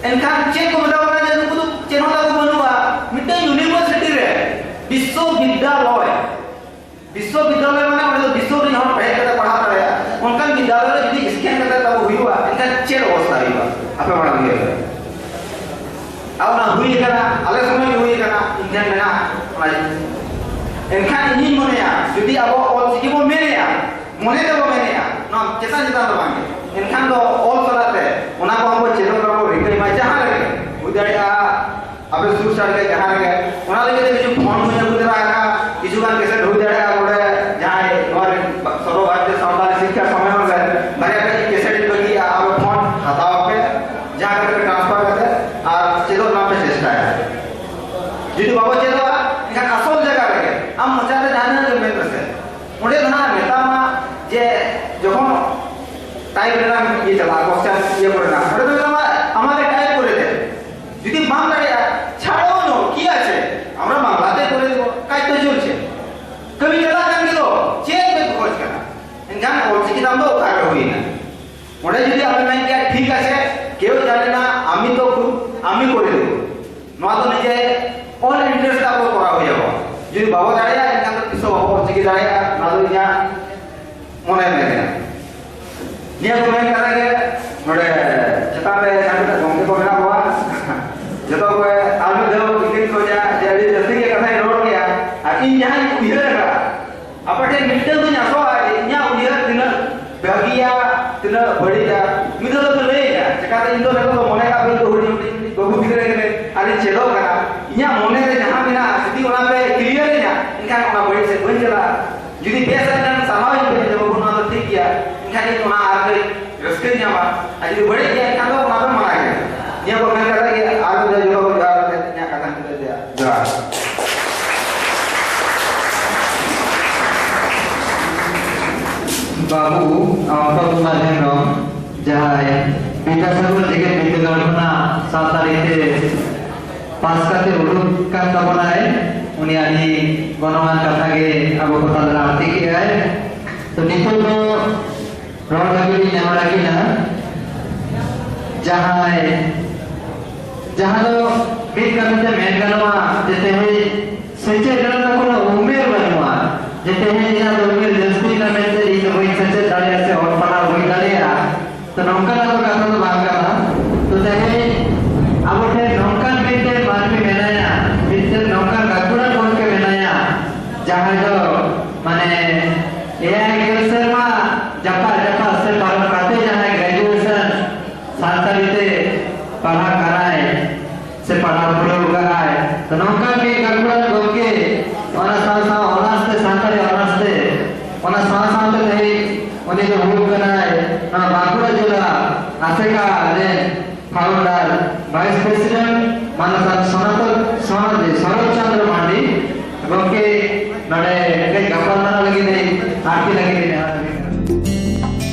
ᱮᱱᱠᱷᱟᱱ ᱪᱮᱫ ᱠᱚ ᱢᱮᱛᱟ ᱠᱚ ᱠᱟᱱᱟ ᱡᱮ ᱱᱩᱠᱩ ᱫᱚ ᱪᱮᱫ ᱦᱚᱸ ᱛᱟᱠᱚ ᱵᱟᱹᱱᱩᱜᱼᱟ? ᱢᱤᱫᱴᱟᱝ university ᱨᱮ, ᱵᱤᱥᱥᱚᱵᱤᱫᱽᱫᱟᱞᱚᱭ, ᱵᱤᱥᱥᱚᱵᱤᱫᱽᱫᱟᱞᱚᱭ ᱢᱟᱱᱮ ᱚᱸᱰᱮ ᱫᱚ ᱵᱤᱥᱥᱚ ᱨᱤᱱ ᱦᱚᱲ ᱯᱮ ᱦᱮᱡ ᱠᱟᱛᱮ ᱯᱟᱲᱦᱟᱣ ᱫᱟᱲᱮᱭᱟᱜᱼᱟ᱾ ᱚᱱᱠᱟᱱ ᱵᱤᱫᱽᱫᱟᱞᱚᱭ ᱨᱮ ᱡᱩᱫᱤ scan ᱠᱟᱛᱮ ᱛᱟᱵᱚ ᱦᱩᱭᱩᱜᱼᱟ, ᱮᱱᱠᱷᱟᱱ ᱪᱮᱫ ᱚᱵᱚᱥᱛᱟ ᱦᱩᱭᱩᱜᱼᱟ? ᱟᱯᱮ ᱢᱟᱲᱟᱝ ᱩᱭᱦᱟᱹᱨ ᱯᱮ᱾ ᱟᱨ ᱚᱱᱟ ᱦᱩᱭ ᱟᱠᱟᱱᱟ, ᱟᱞᱮ ᱥᱚᱢᱚᱭ ᱜᱮ ᱦᱩᱭ ᱟᱠᱟᱱᱟ, ᱤᱧ ᱴᱷᱮᱱ ᱢᱮᱱᱟᱜᱼᱟ ᱚᱱᱟ ᱡᱤᱱᱤᱥ᱾ ᱮᱱᱠᱷᱟᱱ ᱤᱧᱤᱧ ᱢᱚᱱᱮᱭᱟ, ᱡᱩᱫᱤ ᱟᱵᱚ ᱚᱞ ᱪᱤᱠᱤ ᱵᱚᱱ ᱢᱮᱱᱮᱜᱼᱟ, ᱢᱚᱱᱮ ᱛᱮᱵᱚ ᱢᱮᱱᱮᱜᱼᱟ, ᱱᱚᱣᱟ ᱪᱮᱛᱟᱱ ᱪᱮᱛᱟᱱ ᱫᱚ ᱵᱟᱝ ᱜᱮ, ᱮᱱᱠᱷᱟᱱ ᱫᱚ ᱚᱞ ᱛᱟᱞᱟᱛᱮ ᱚᱱᱟ ᱠᱚ ᱟᱵᱚ ᱪᱮᱫᱚᱜ ᱨᱮᱵᱚ ᱨᱤᱠᱟᱹᱭ ᱢᱟ, ᱡᱟᱦᱟᱸ ᱨᱮᱜᱮ ᱦᱩᱭ ᱫᱟᱲᱮᱭᱟᱜᱼᱟ᱾ ᱟᱯᱮ ᱥᱩᱨ ᱥᱟᱰᱜᱮ ᱡᱟᱦᱟᱸ ᱨᱮᱜᱮ, ᱚᱱᱟ ᱞᱟᱹᱜᱤᱫ ᱛᱮ ᱠᱤᱪᱷᱩ font ᱦᱚᱸᱧ ᱟᱹᱜᱩ ᱛᱚᱨᱟ ᱟᱠᱟᱫᱼᱟ, ᱠᱤᱪᱷᱩ ᱜᱟᱱ cassette ᱦᱩᱭ ᱫᱟᱲᱮᱭᱟᱜᱼᱟ ᱱᱚᱰᱮ ᱡᱟᱦᱟᱸᱭ ᱱᱚᱣᱟ ᱨᱮ ᱥᱚᱨᱵᱚ ᱵᱷᱟᱨᱚᱛᱤᱭᱚ ᱥᱟᱱᱛᱟᱲᱤ ᱥᱤᱠᱠᱷᱟ ᱥᱚᱢᱢᱮᱞᱚᱱ ᱨᱮ ᱵᱟᱨᱭᱟ ᱯᱮᱭᱟ cassette ᱤᱧ ᱵᱟᱹᱜᱤᱭᱟᱜᱼᱟ, ᱟᱯᱮ font ᱦᱟᱛᱟᱣ ᱯᱮ, ᱡᱟᱦᱟᱸ ᱠᱟᱛᱮ ᱯᱮ transfer ᱠᱟᱛᱮ ᱟᱨ ᱪᱮᱫᱚᱜ ᱨᱮᱱᱟᱜ ᱯᱮ ᱪᱮᱥᱴᱟᱭᱟ᱾ ᱡᱩᱫᱤ ᱵᱟᱵᱚ ᱪᱮᱫᱚᱜᱼᱟ, ᱮᱱᱠᱷᱟᱱ ᱟᱥᱚᱞ ᱡᱟᱭᱜᱟ ᱨᱮᱜᱮ ᱟᱢ ᱢᱚᱪᱟ ᱛᱮ ᱡᱟᱦᱟᱸ ᱛᱤᱱᱟᱹᱜ ᱜᱮ ᱢᱮᱱ ᱯᱮᱥᱮ, ᱚᱸᱰᱮ ᱫᱚ ᱱᱟᱦᱟᱜ ᱢᱮᱛᱟᱢᱟ ᱡᱮ ᱡᱚᱠᱷᱚᱱ type ᱨᱮᱱᱟᱜ ᱤᱭᱟᱹ ᱪᱟᱞᱟᱜᱼᱟ, question ᱤᱭᱟᱹ ᱠᱚᱨᱮᱱᱟᱜ, ᱚᱸᱰᱮ ᱫᱚ ᱢᱮᱛᱟᱢᱟ ᱟᱢᱟᱜ type ᱠᱚᱨᱮ ᱫᱮ, ᱡᱩᱫᱤ ᱵᱟᱝ ᱫᱟᱲᱮᱭᱟᱜᱼᱟ, ছাড়ো না, কি আছে, আমরা বাংলাতে করে দেবো, কাজ তো চলছে। ᱠᱟᱹᱢᱤ ᱪᱟᱞᱟᱜ ᱠᱟᱱ ᱜᱮᱫᱚ, ᱪᱮᱫ ᱯᱮ ᱠᱷᱚᱡᱽ ᱠᱟᱱᱟ? ᱮᱱᱠᱷᱟᱱ ᱚᱞᱪᱤᱠᱤ ᱛᱟᱢ ᱫᱚ ᱚᱠᱟ ᱨᱮ ᱦᱩᱭᱱᱟ? ᱚᱸᱰᱮ ᱡᱩᱫᱤ ᱟᱢᱮᱢ ᱢᱮᱱ ᱠᱮᱭᱟ, ᱴᱷᱤᱠ ᱟᱪᱷᱮ, ᱠᱮᱣ ᱡᱟᱱᱮ ᱱᱟ, ᱟᱢᱤ ᱛᱚ ᱠᱷᱩᱫ ᱟᱢᱤ ᱠᱚᱨᱮ ᱫᱮᱵᱚ, ᱱᱚᱣᱟ ᱫᱚ ᱱᱤᱡᱮ own interest ᱛᱮ ᱟᱵᱚ ᱠᱚᱨᱟᱣ ᱦᱩᱭ ᱟᱵᱚᱱᱟ᱾ ᱡᱩᱫᱤ ᱵᱟᱵᱚ ᱫᱟᱲᱮᱭᱟᱜᱼᱟ, ᱮᱱᱠᱷᱟᱱ ᱫᱚ ᱛᱤᱥ ᱦᱚᱸ ᱵᱟᱵᱚ ᱚᱞᱪᱤᱠᱤ ᱫᱟᱲᱮᱭᱟᱜᱼᱟ, ᱱᱚᱣᱟ ᱫᱚ ᱤᱧᱟᱹᱜ ᱢᱚᱱᱮ ᱢᱮᱱᱮᱫᱼᱟ᱾ ᱱᱤᱭᱟᱹ ᱠᱚ ᱢᱮᱱ ᱠᱟᱛᱮ ᱜᱮ ᱱᱚᱰᱮ ᱪᱮᱛᱟᱱ ᱨᱮ ᱡᱟᱦᱟᱸ ᱛᱤᱱᱟᱹᱜ ᱜᱚᱢᱠᱮ ᱠᱚ ᱢᱮᱱᱟᱜ ᱠᱚᱣᱟ, ᱡᱚᱛᱚ ᱠᱚ ᱟᱨ ᱢᱤᱫ ᱫᱷᱟᱣ ᱤᱧ ᱠᱷᱚᱡᱟ ᱡᱮ ᱟᱹᱰᱤ ᱡᱟᱹᱥᱛᱤ ᱜᱮ ᱠᱟᱛᱷᱟᱧ ᱨᱚᱲ ᱠᱮᱜᱼᱟ, ᱟᱨ ᱤᱧ ᱡᱟᱦᱟᱸᱧ ᱩᱭᱦᱟᱹᱨ ᱟᱠᱟᱫᱼᱟ, ᱟᱯᱮ ᱴᱷᱮᱱ ᱢᱤᱫᱴᱟᱝ ᱫᱚᱧ ᱟᱥᱚᱜᱼᱟ ᱡᱮ ᱤᱧᱟᱹᱜ ᱩᱭᱦᱟᱹᱨ ᱛᱤᱱᱟᱹᱜ ᱵᱷᱟᱹᱜᱤᱭᱟ, ᱛᱤᱱᱟᱹᱜ ᱵᱟᱹᱲᱤᱡᱟ, ᱢᱤᱫ ᱫᱷᱟᱣ ᱫᱚᱯᱮ ᱞᱟᱹᱭ ᱤᱧᱟ᱾ ᱪᱮᱠᱟᱛᱮ ᱤᱧ ᱫᱚ ᱱᱤᱛᱚᱜ ᱫᱚ ᱢᱚᱱᱮ ᱠᱟᱜ ᱯᱮ, ᱤᱧ ᱫᱚ ᱦᱩᱰᱤᱧ ᱦᱩᱰᱤᱧ ᱵᱟᱹᱵᱩ ᱜᱤᱫᱽᱨᱟᱹ ᱠᱟᱹᱱᱟᱹᱧ ᱟᱨᱤᱧ ᱪᱮᱫᱚᱜ ᱠᱟᱱᱟ᱾ ᱤᱧᱟᱹᱜ ᱢᱚᱱᱮ ᱨᱮ ᱡᱟᱦᱟᱸ ᱢᱮᱱᱟᱜᱼᱟ, ᱡᱩᱫᱤ ᱚᱱᱟ ᱯᱮ clear ᱤᱧᱟ, ᱮᱱᱠᱷᱟᱱ ᱚᱱᱟ ᱵᱟᱹᱲᱤᱡ ᱥᱮᱫ ᱵᱟᱹᱧ ᱪᱟᱞᱟᱜᱼᱟ᱾ ᱡᱩᱫᱤ ᱵᱮᱥ ᱟᱜ ᱠᱷᱟᱱ ᱥᱟᱨᱦᱟᱣ ᱤᱧ ᱯᱮ, ᱡᱮ ᱵᱟᱹᱵᱩ ᱱᱚᱣᱟ ᱫᱚ ᱴᱷᱤᱠ ᱜᱮᱭᱟ, ᱮᱱᱠᱷᱟᱱ ᱤᱧ ᱚᱱᱟ ᱟᱨ ᱠᱟᱹᱡ ᱨᱟᱹᱥᱠᱟᱹᱧ ᱧᱟᱢᱟ᱾ ᱟᱨ ᱡᱩᱫᱤ ᱵᱟᱹᱲᱤᱡ ᱜᱮᱭᱟ, ᱮᱱᱠᱷᱟᱱ ᱫᱚ ᱚᱱᱟ ᱫᱚ ᱢᱟᱱᱟ ᱜᱮᱭᱟ᱾ ᱱᱤᱭᱟᱹ ᱠᱚ ᱢᱮᱱ ᱠᱟᱛᱮ ᱜᱮ ᱟᱨ ᱢᱤᱫ ᱫᱷᱟᱣ ᱡᱚᱛᱚ ᱠᱚ ᱡᱚᱦᱟᱨ ᱠᱟᱛᱮ ᱤᱧᱟᱹᱜ ᱠᱟᱛᱷᱟᱧ ᱢᱩᱪᱟᱹᱫ ᱮᱫᱟ᱾ ᱡᱚᱦᱟᱨ᱾ ᱵᱟᱹᱵᱩ, ᱟᱢ ᱯᱨᱚᱛᱤᱢᱟ ᱦᱮᱢᱵᱨᱚᱢ, ᱡᱟᱦᱟᱸᱭ ᱵᱤᱫᱽᱫᱟᱥᱟᱜᱚᱨ ᱡᱮᱜᱮᱛ ᱵᱤᱨᱫᱟᱹᱜᱟᱲ ᱠᱷᱚᱱᱟᱜ ᱥᱟᱱᱛᱟᱲᱤ ᱛᱮ ᱯᱟᱥ ᱠᱟᱛᱮ ᱩᱰᱩᱠ ᱠᱟᱱ ᱛᱟᱵᱚᱱᱟᱭ, ᱩᱱᱤ ᱟᱹᱰᱤ ᱜᱚᱱᱚᱝᱟᱱ ᱠᱟᱛᱷᱟ ᱜᱮ ᱟᱵᱚ ᱠᱚ ᱛᱟᱞᱟ ᱨᱮ ᱟᱨᱛᱤ ᱠᱮᱜᱼᱟᱭ᱾ ᱛᱚ ᱱᱤᱛᱚᱜ ᱫᱚ ᱨᱚᱲ ᱞᱟᱹᱜᱤᱫ ᱤᱧ ᱱᱮᱦᱚᱨ ᱟᱹᱠᱤᱱᱟ, ᱡᱟᱦᱟᱸᱭ, ᱡᱟᱦᱟᱸ ᱫᱚ ᱢᱤᱫ ᱠᱟᱛᱷᱟ ᱛᱮ ᱢᱮᱱ ᱜᱟᱱᱚᱜᱼᱟ ᱡᱮ ᱛᱮᱦᱮᱧ ᱥᱮᱪᱮᱫ ᱨᱮᱱᱟᱜ ᱫᱚ ᱠᱳᱱᱳ ᱩᱢᱮᱨ ᱵᱟᱹᱱᱩᱜᱼᱟ, ᱡᱮ ᱛᱮᱦᱮᱧ ᱤᱧᱟᱹᱜ ᱫᱚ ᱩᱢᱮᱨ ᱡᱟᱹᱥᱛᱤᱭᱮᱱᱟ ᱢᱮᱱᱛᱮ ᱤᱧ ᱫᱚ ᱵᱟᱹᱧ ᱥᱮᱪᱮᱫ ᱫᱟᱲᱮᱭᱟᱜᱼᱟ ᱥᱮ ᱚᱞ ᱯᱟᱲᱦᱟᱣ ᱵᱟᱹᱧ ᱫᱟᱲᱮᱭᱟᱜᱼᱟ᱾ ᱛᱚ ᱱᱚᱝᱠᱟᱱᱟᱜ ᱫᱚ ᱠᱟᱛᱷᱟ ᱫᱚ ᱵᱟᱝ ᱠᱟᱱᱟ᱾ ᱛᱚ ᱛᱮᱦᱮᱧ ᱟᱵᱚ ᱴᱷᱮᱱ ᱱᱚᱝᱠᱟᱱ ᱢᱤᱫᱴᱮᱱ ᱢᱟᱹᱱᱢᱤ ᱢᱮᱱᱟᱭᱟ, ᱢᱤᱫᱴᱮᱱ ᱱᱚᱝᱠᱟᱱ ᱜᱟᱹᱠᱷᱩᱲᱟᱱ ᱜᱚᱢᱠᱮ ᱢᱮᱱᱟᱭᱟ, ᱡᱟᱦᱟᱸᱭ ᱫᱚ ᱢᱟᱱᱮ ᱮᱭᱟᱭ ᱜᱮᱞ ᱥᱮᱨᱢᱟ ᱡᱟᱯᱟᱜ ᱡᱟᱯᱟᱜ ᱥᱮ ᱯᱟᱨᱚᱢ ᱠᱟᱛᱮ ᱡᱟᱦᱟᱸᱭ ᱜᱨᱮᱡᱩᱭᱮᱥᱚᱱ ᱥᱟᱱᱛᱟᱲᱤ ᱛᱮ ᱯᱟᱲᱦᱟᱜ ᱠᱟᱱᱟᱭ ᱥᱮ ᱯᱟᱲᱦᱟᱣ ᱯᱩᱨᱟᱹᱣ ᱠᱟᱜᱼᱟᱭ᱾ ᱛᱚ ᱱᱚᱝᱠᱟ ᱜᱮ ᱜᱟᱹᱠᱷᱩᱲᱟᱱ ᱜᱚᱢᱠᱮ ᱚᱱᱟ ᱥᱟᱶ ᱥᱟᱶ ᱚᱱᱟᱨᱥ ᱛᱮ, ᱥᱟᱱᱛᱟᱲᱤ ᱚᱱᱟᱨᱥ ᱛᱮ, ᱚᱱᱟ ᱥᱟᱶ ᱥᱟᱶᱛᱮ ᱛᱮᱦᱮᱧ ᱩᱱᱤ ᱫᱚ ᱦᱩᱭᱩᱜ ᱠᱟᱱᱟᱭ ᱱᱚᱣᱟ ᱵᱟᱸᱠᱩᱲᱟ ᱡᱮᱞᱟ ᱟᱥᱮᱠᱟ ᱨᱮᱱ ᱯᱷᱟᱣᱩᱱᱰᱟᱨ, ᱵᱷᱟᱭᱤᱥ ᱯᱨᱮᱥᱤᱰᱮᱱᱴ ᱢᱟᱱᱚᱛᱟᱱ ᱥᱚᱱᱟᱛᱚᱱ, ᱥᱚᱱᱟᱛᱚᱱ, ᱥᱚᱨᱚᱛ ᱪᱚᱱᱫᱨᱚ ᱢᱟᱱᱰᱤ ᱜᱚᱢᱠᱮ ᱱᱚᱰᱮ ᱠᱟᱹᱡ ᱜᱟᱯᱟᱞᱢᱟᱨᱟᱣ ᱞᱟᱹᱜᱤᱫ ᱤᱧ ᱟᱨᱠᱤ ᱞᱟᱹᱜᱤᱫ ᱤᱧ ᱱᱮᱦᱚᱨ ᱟᱹᱜᱩᱭᱮᱫᱟ᱾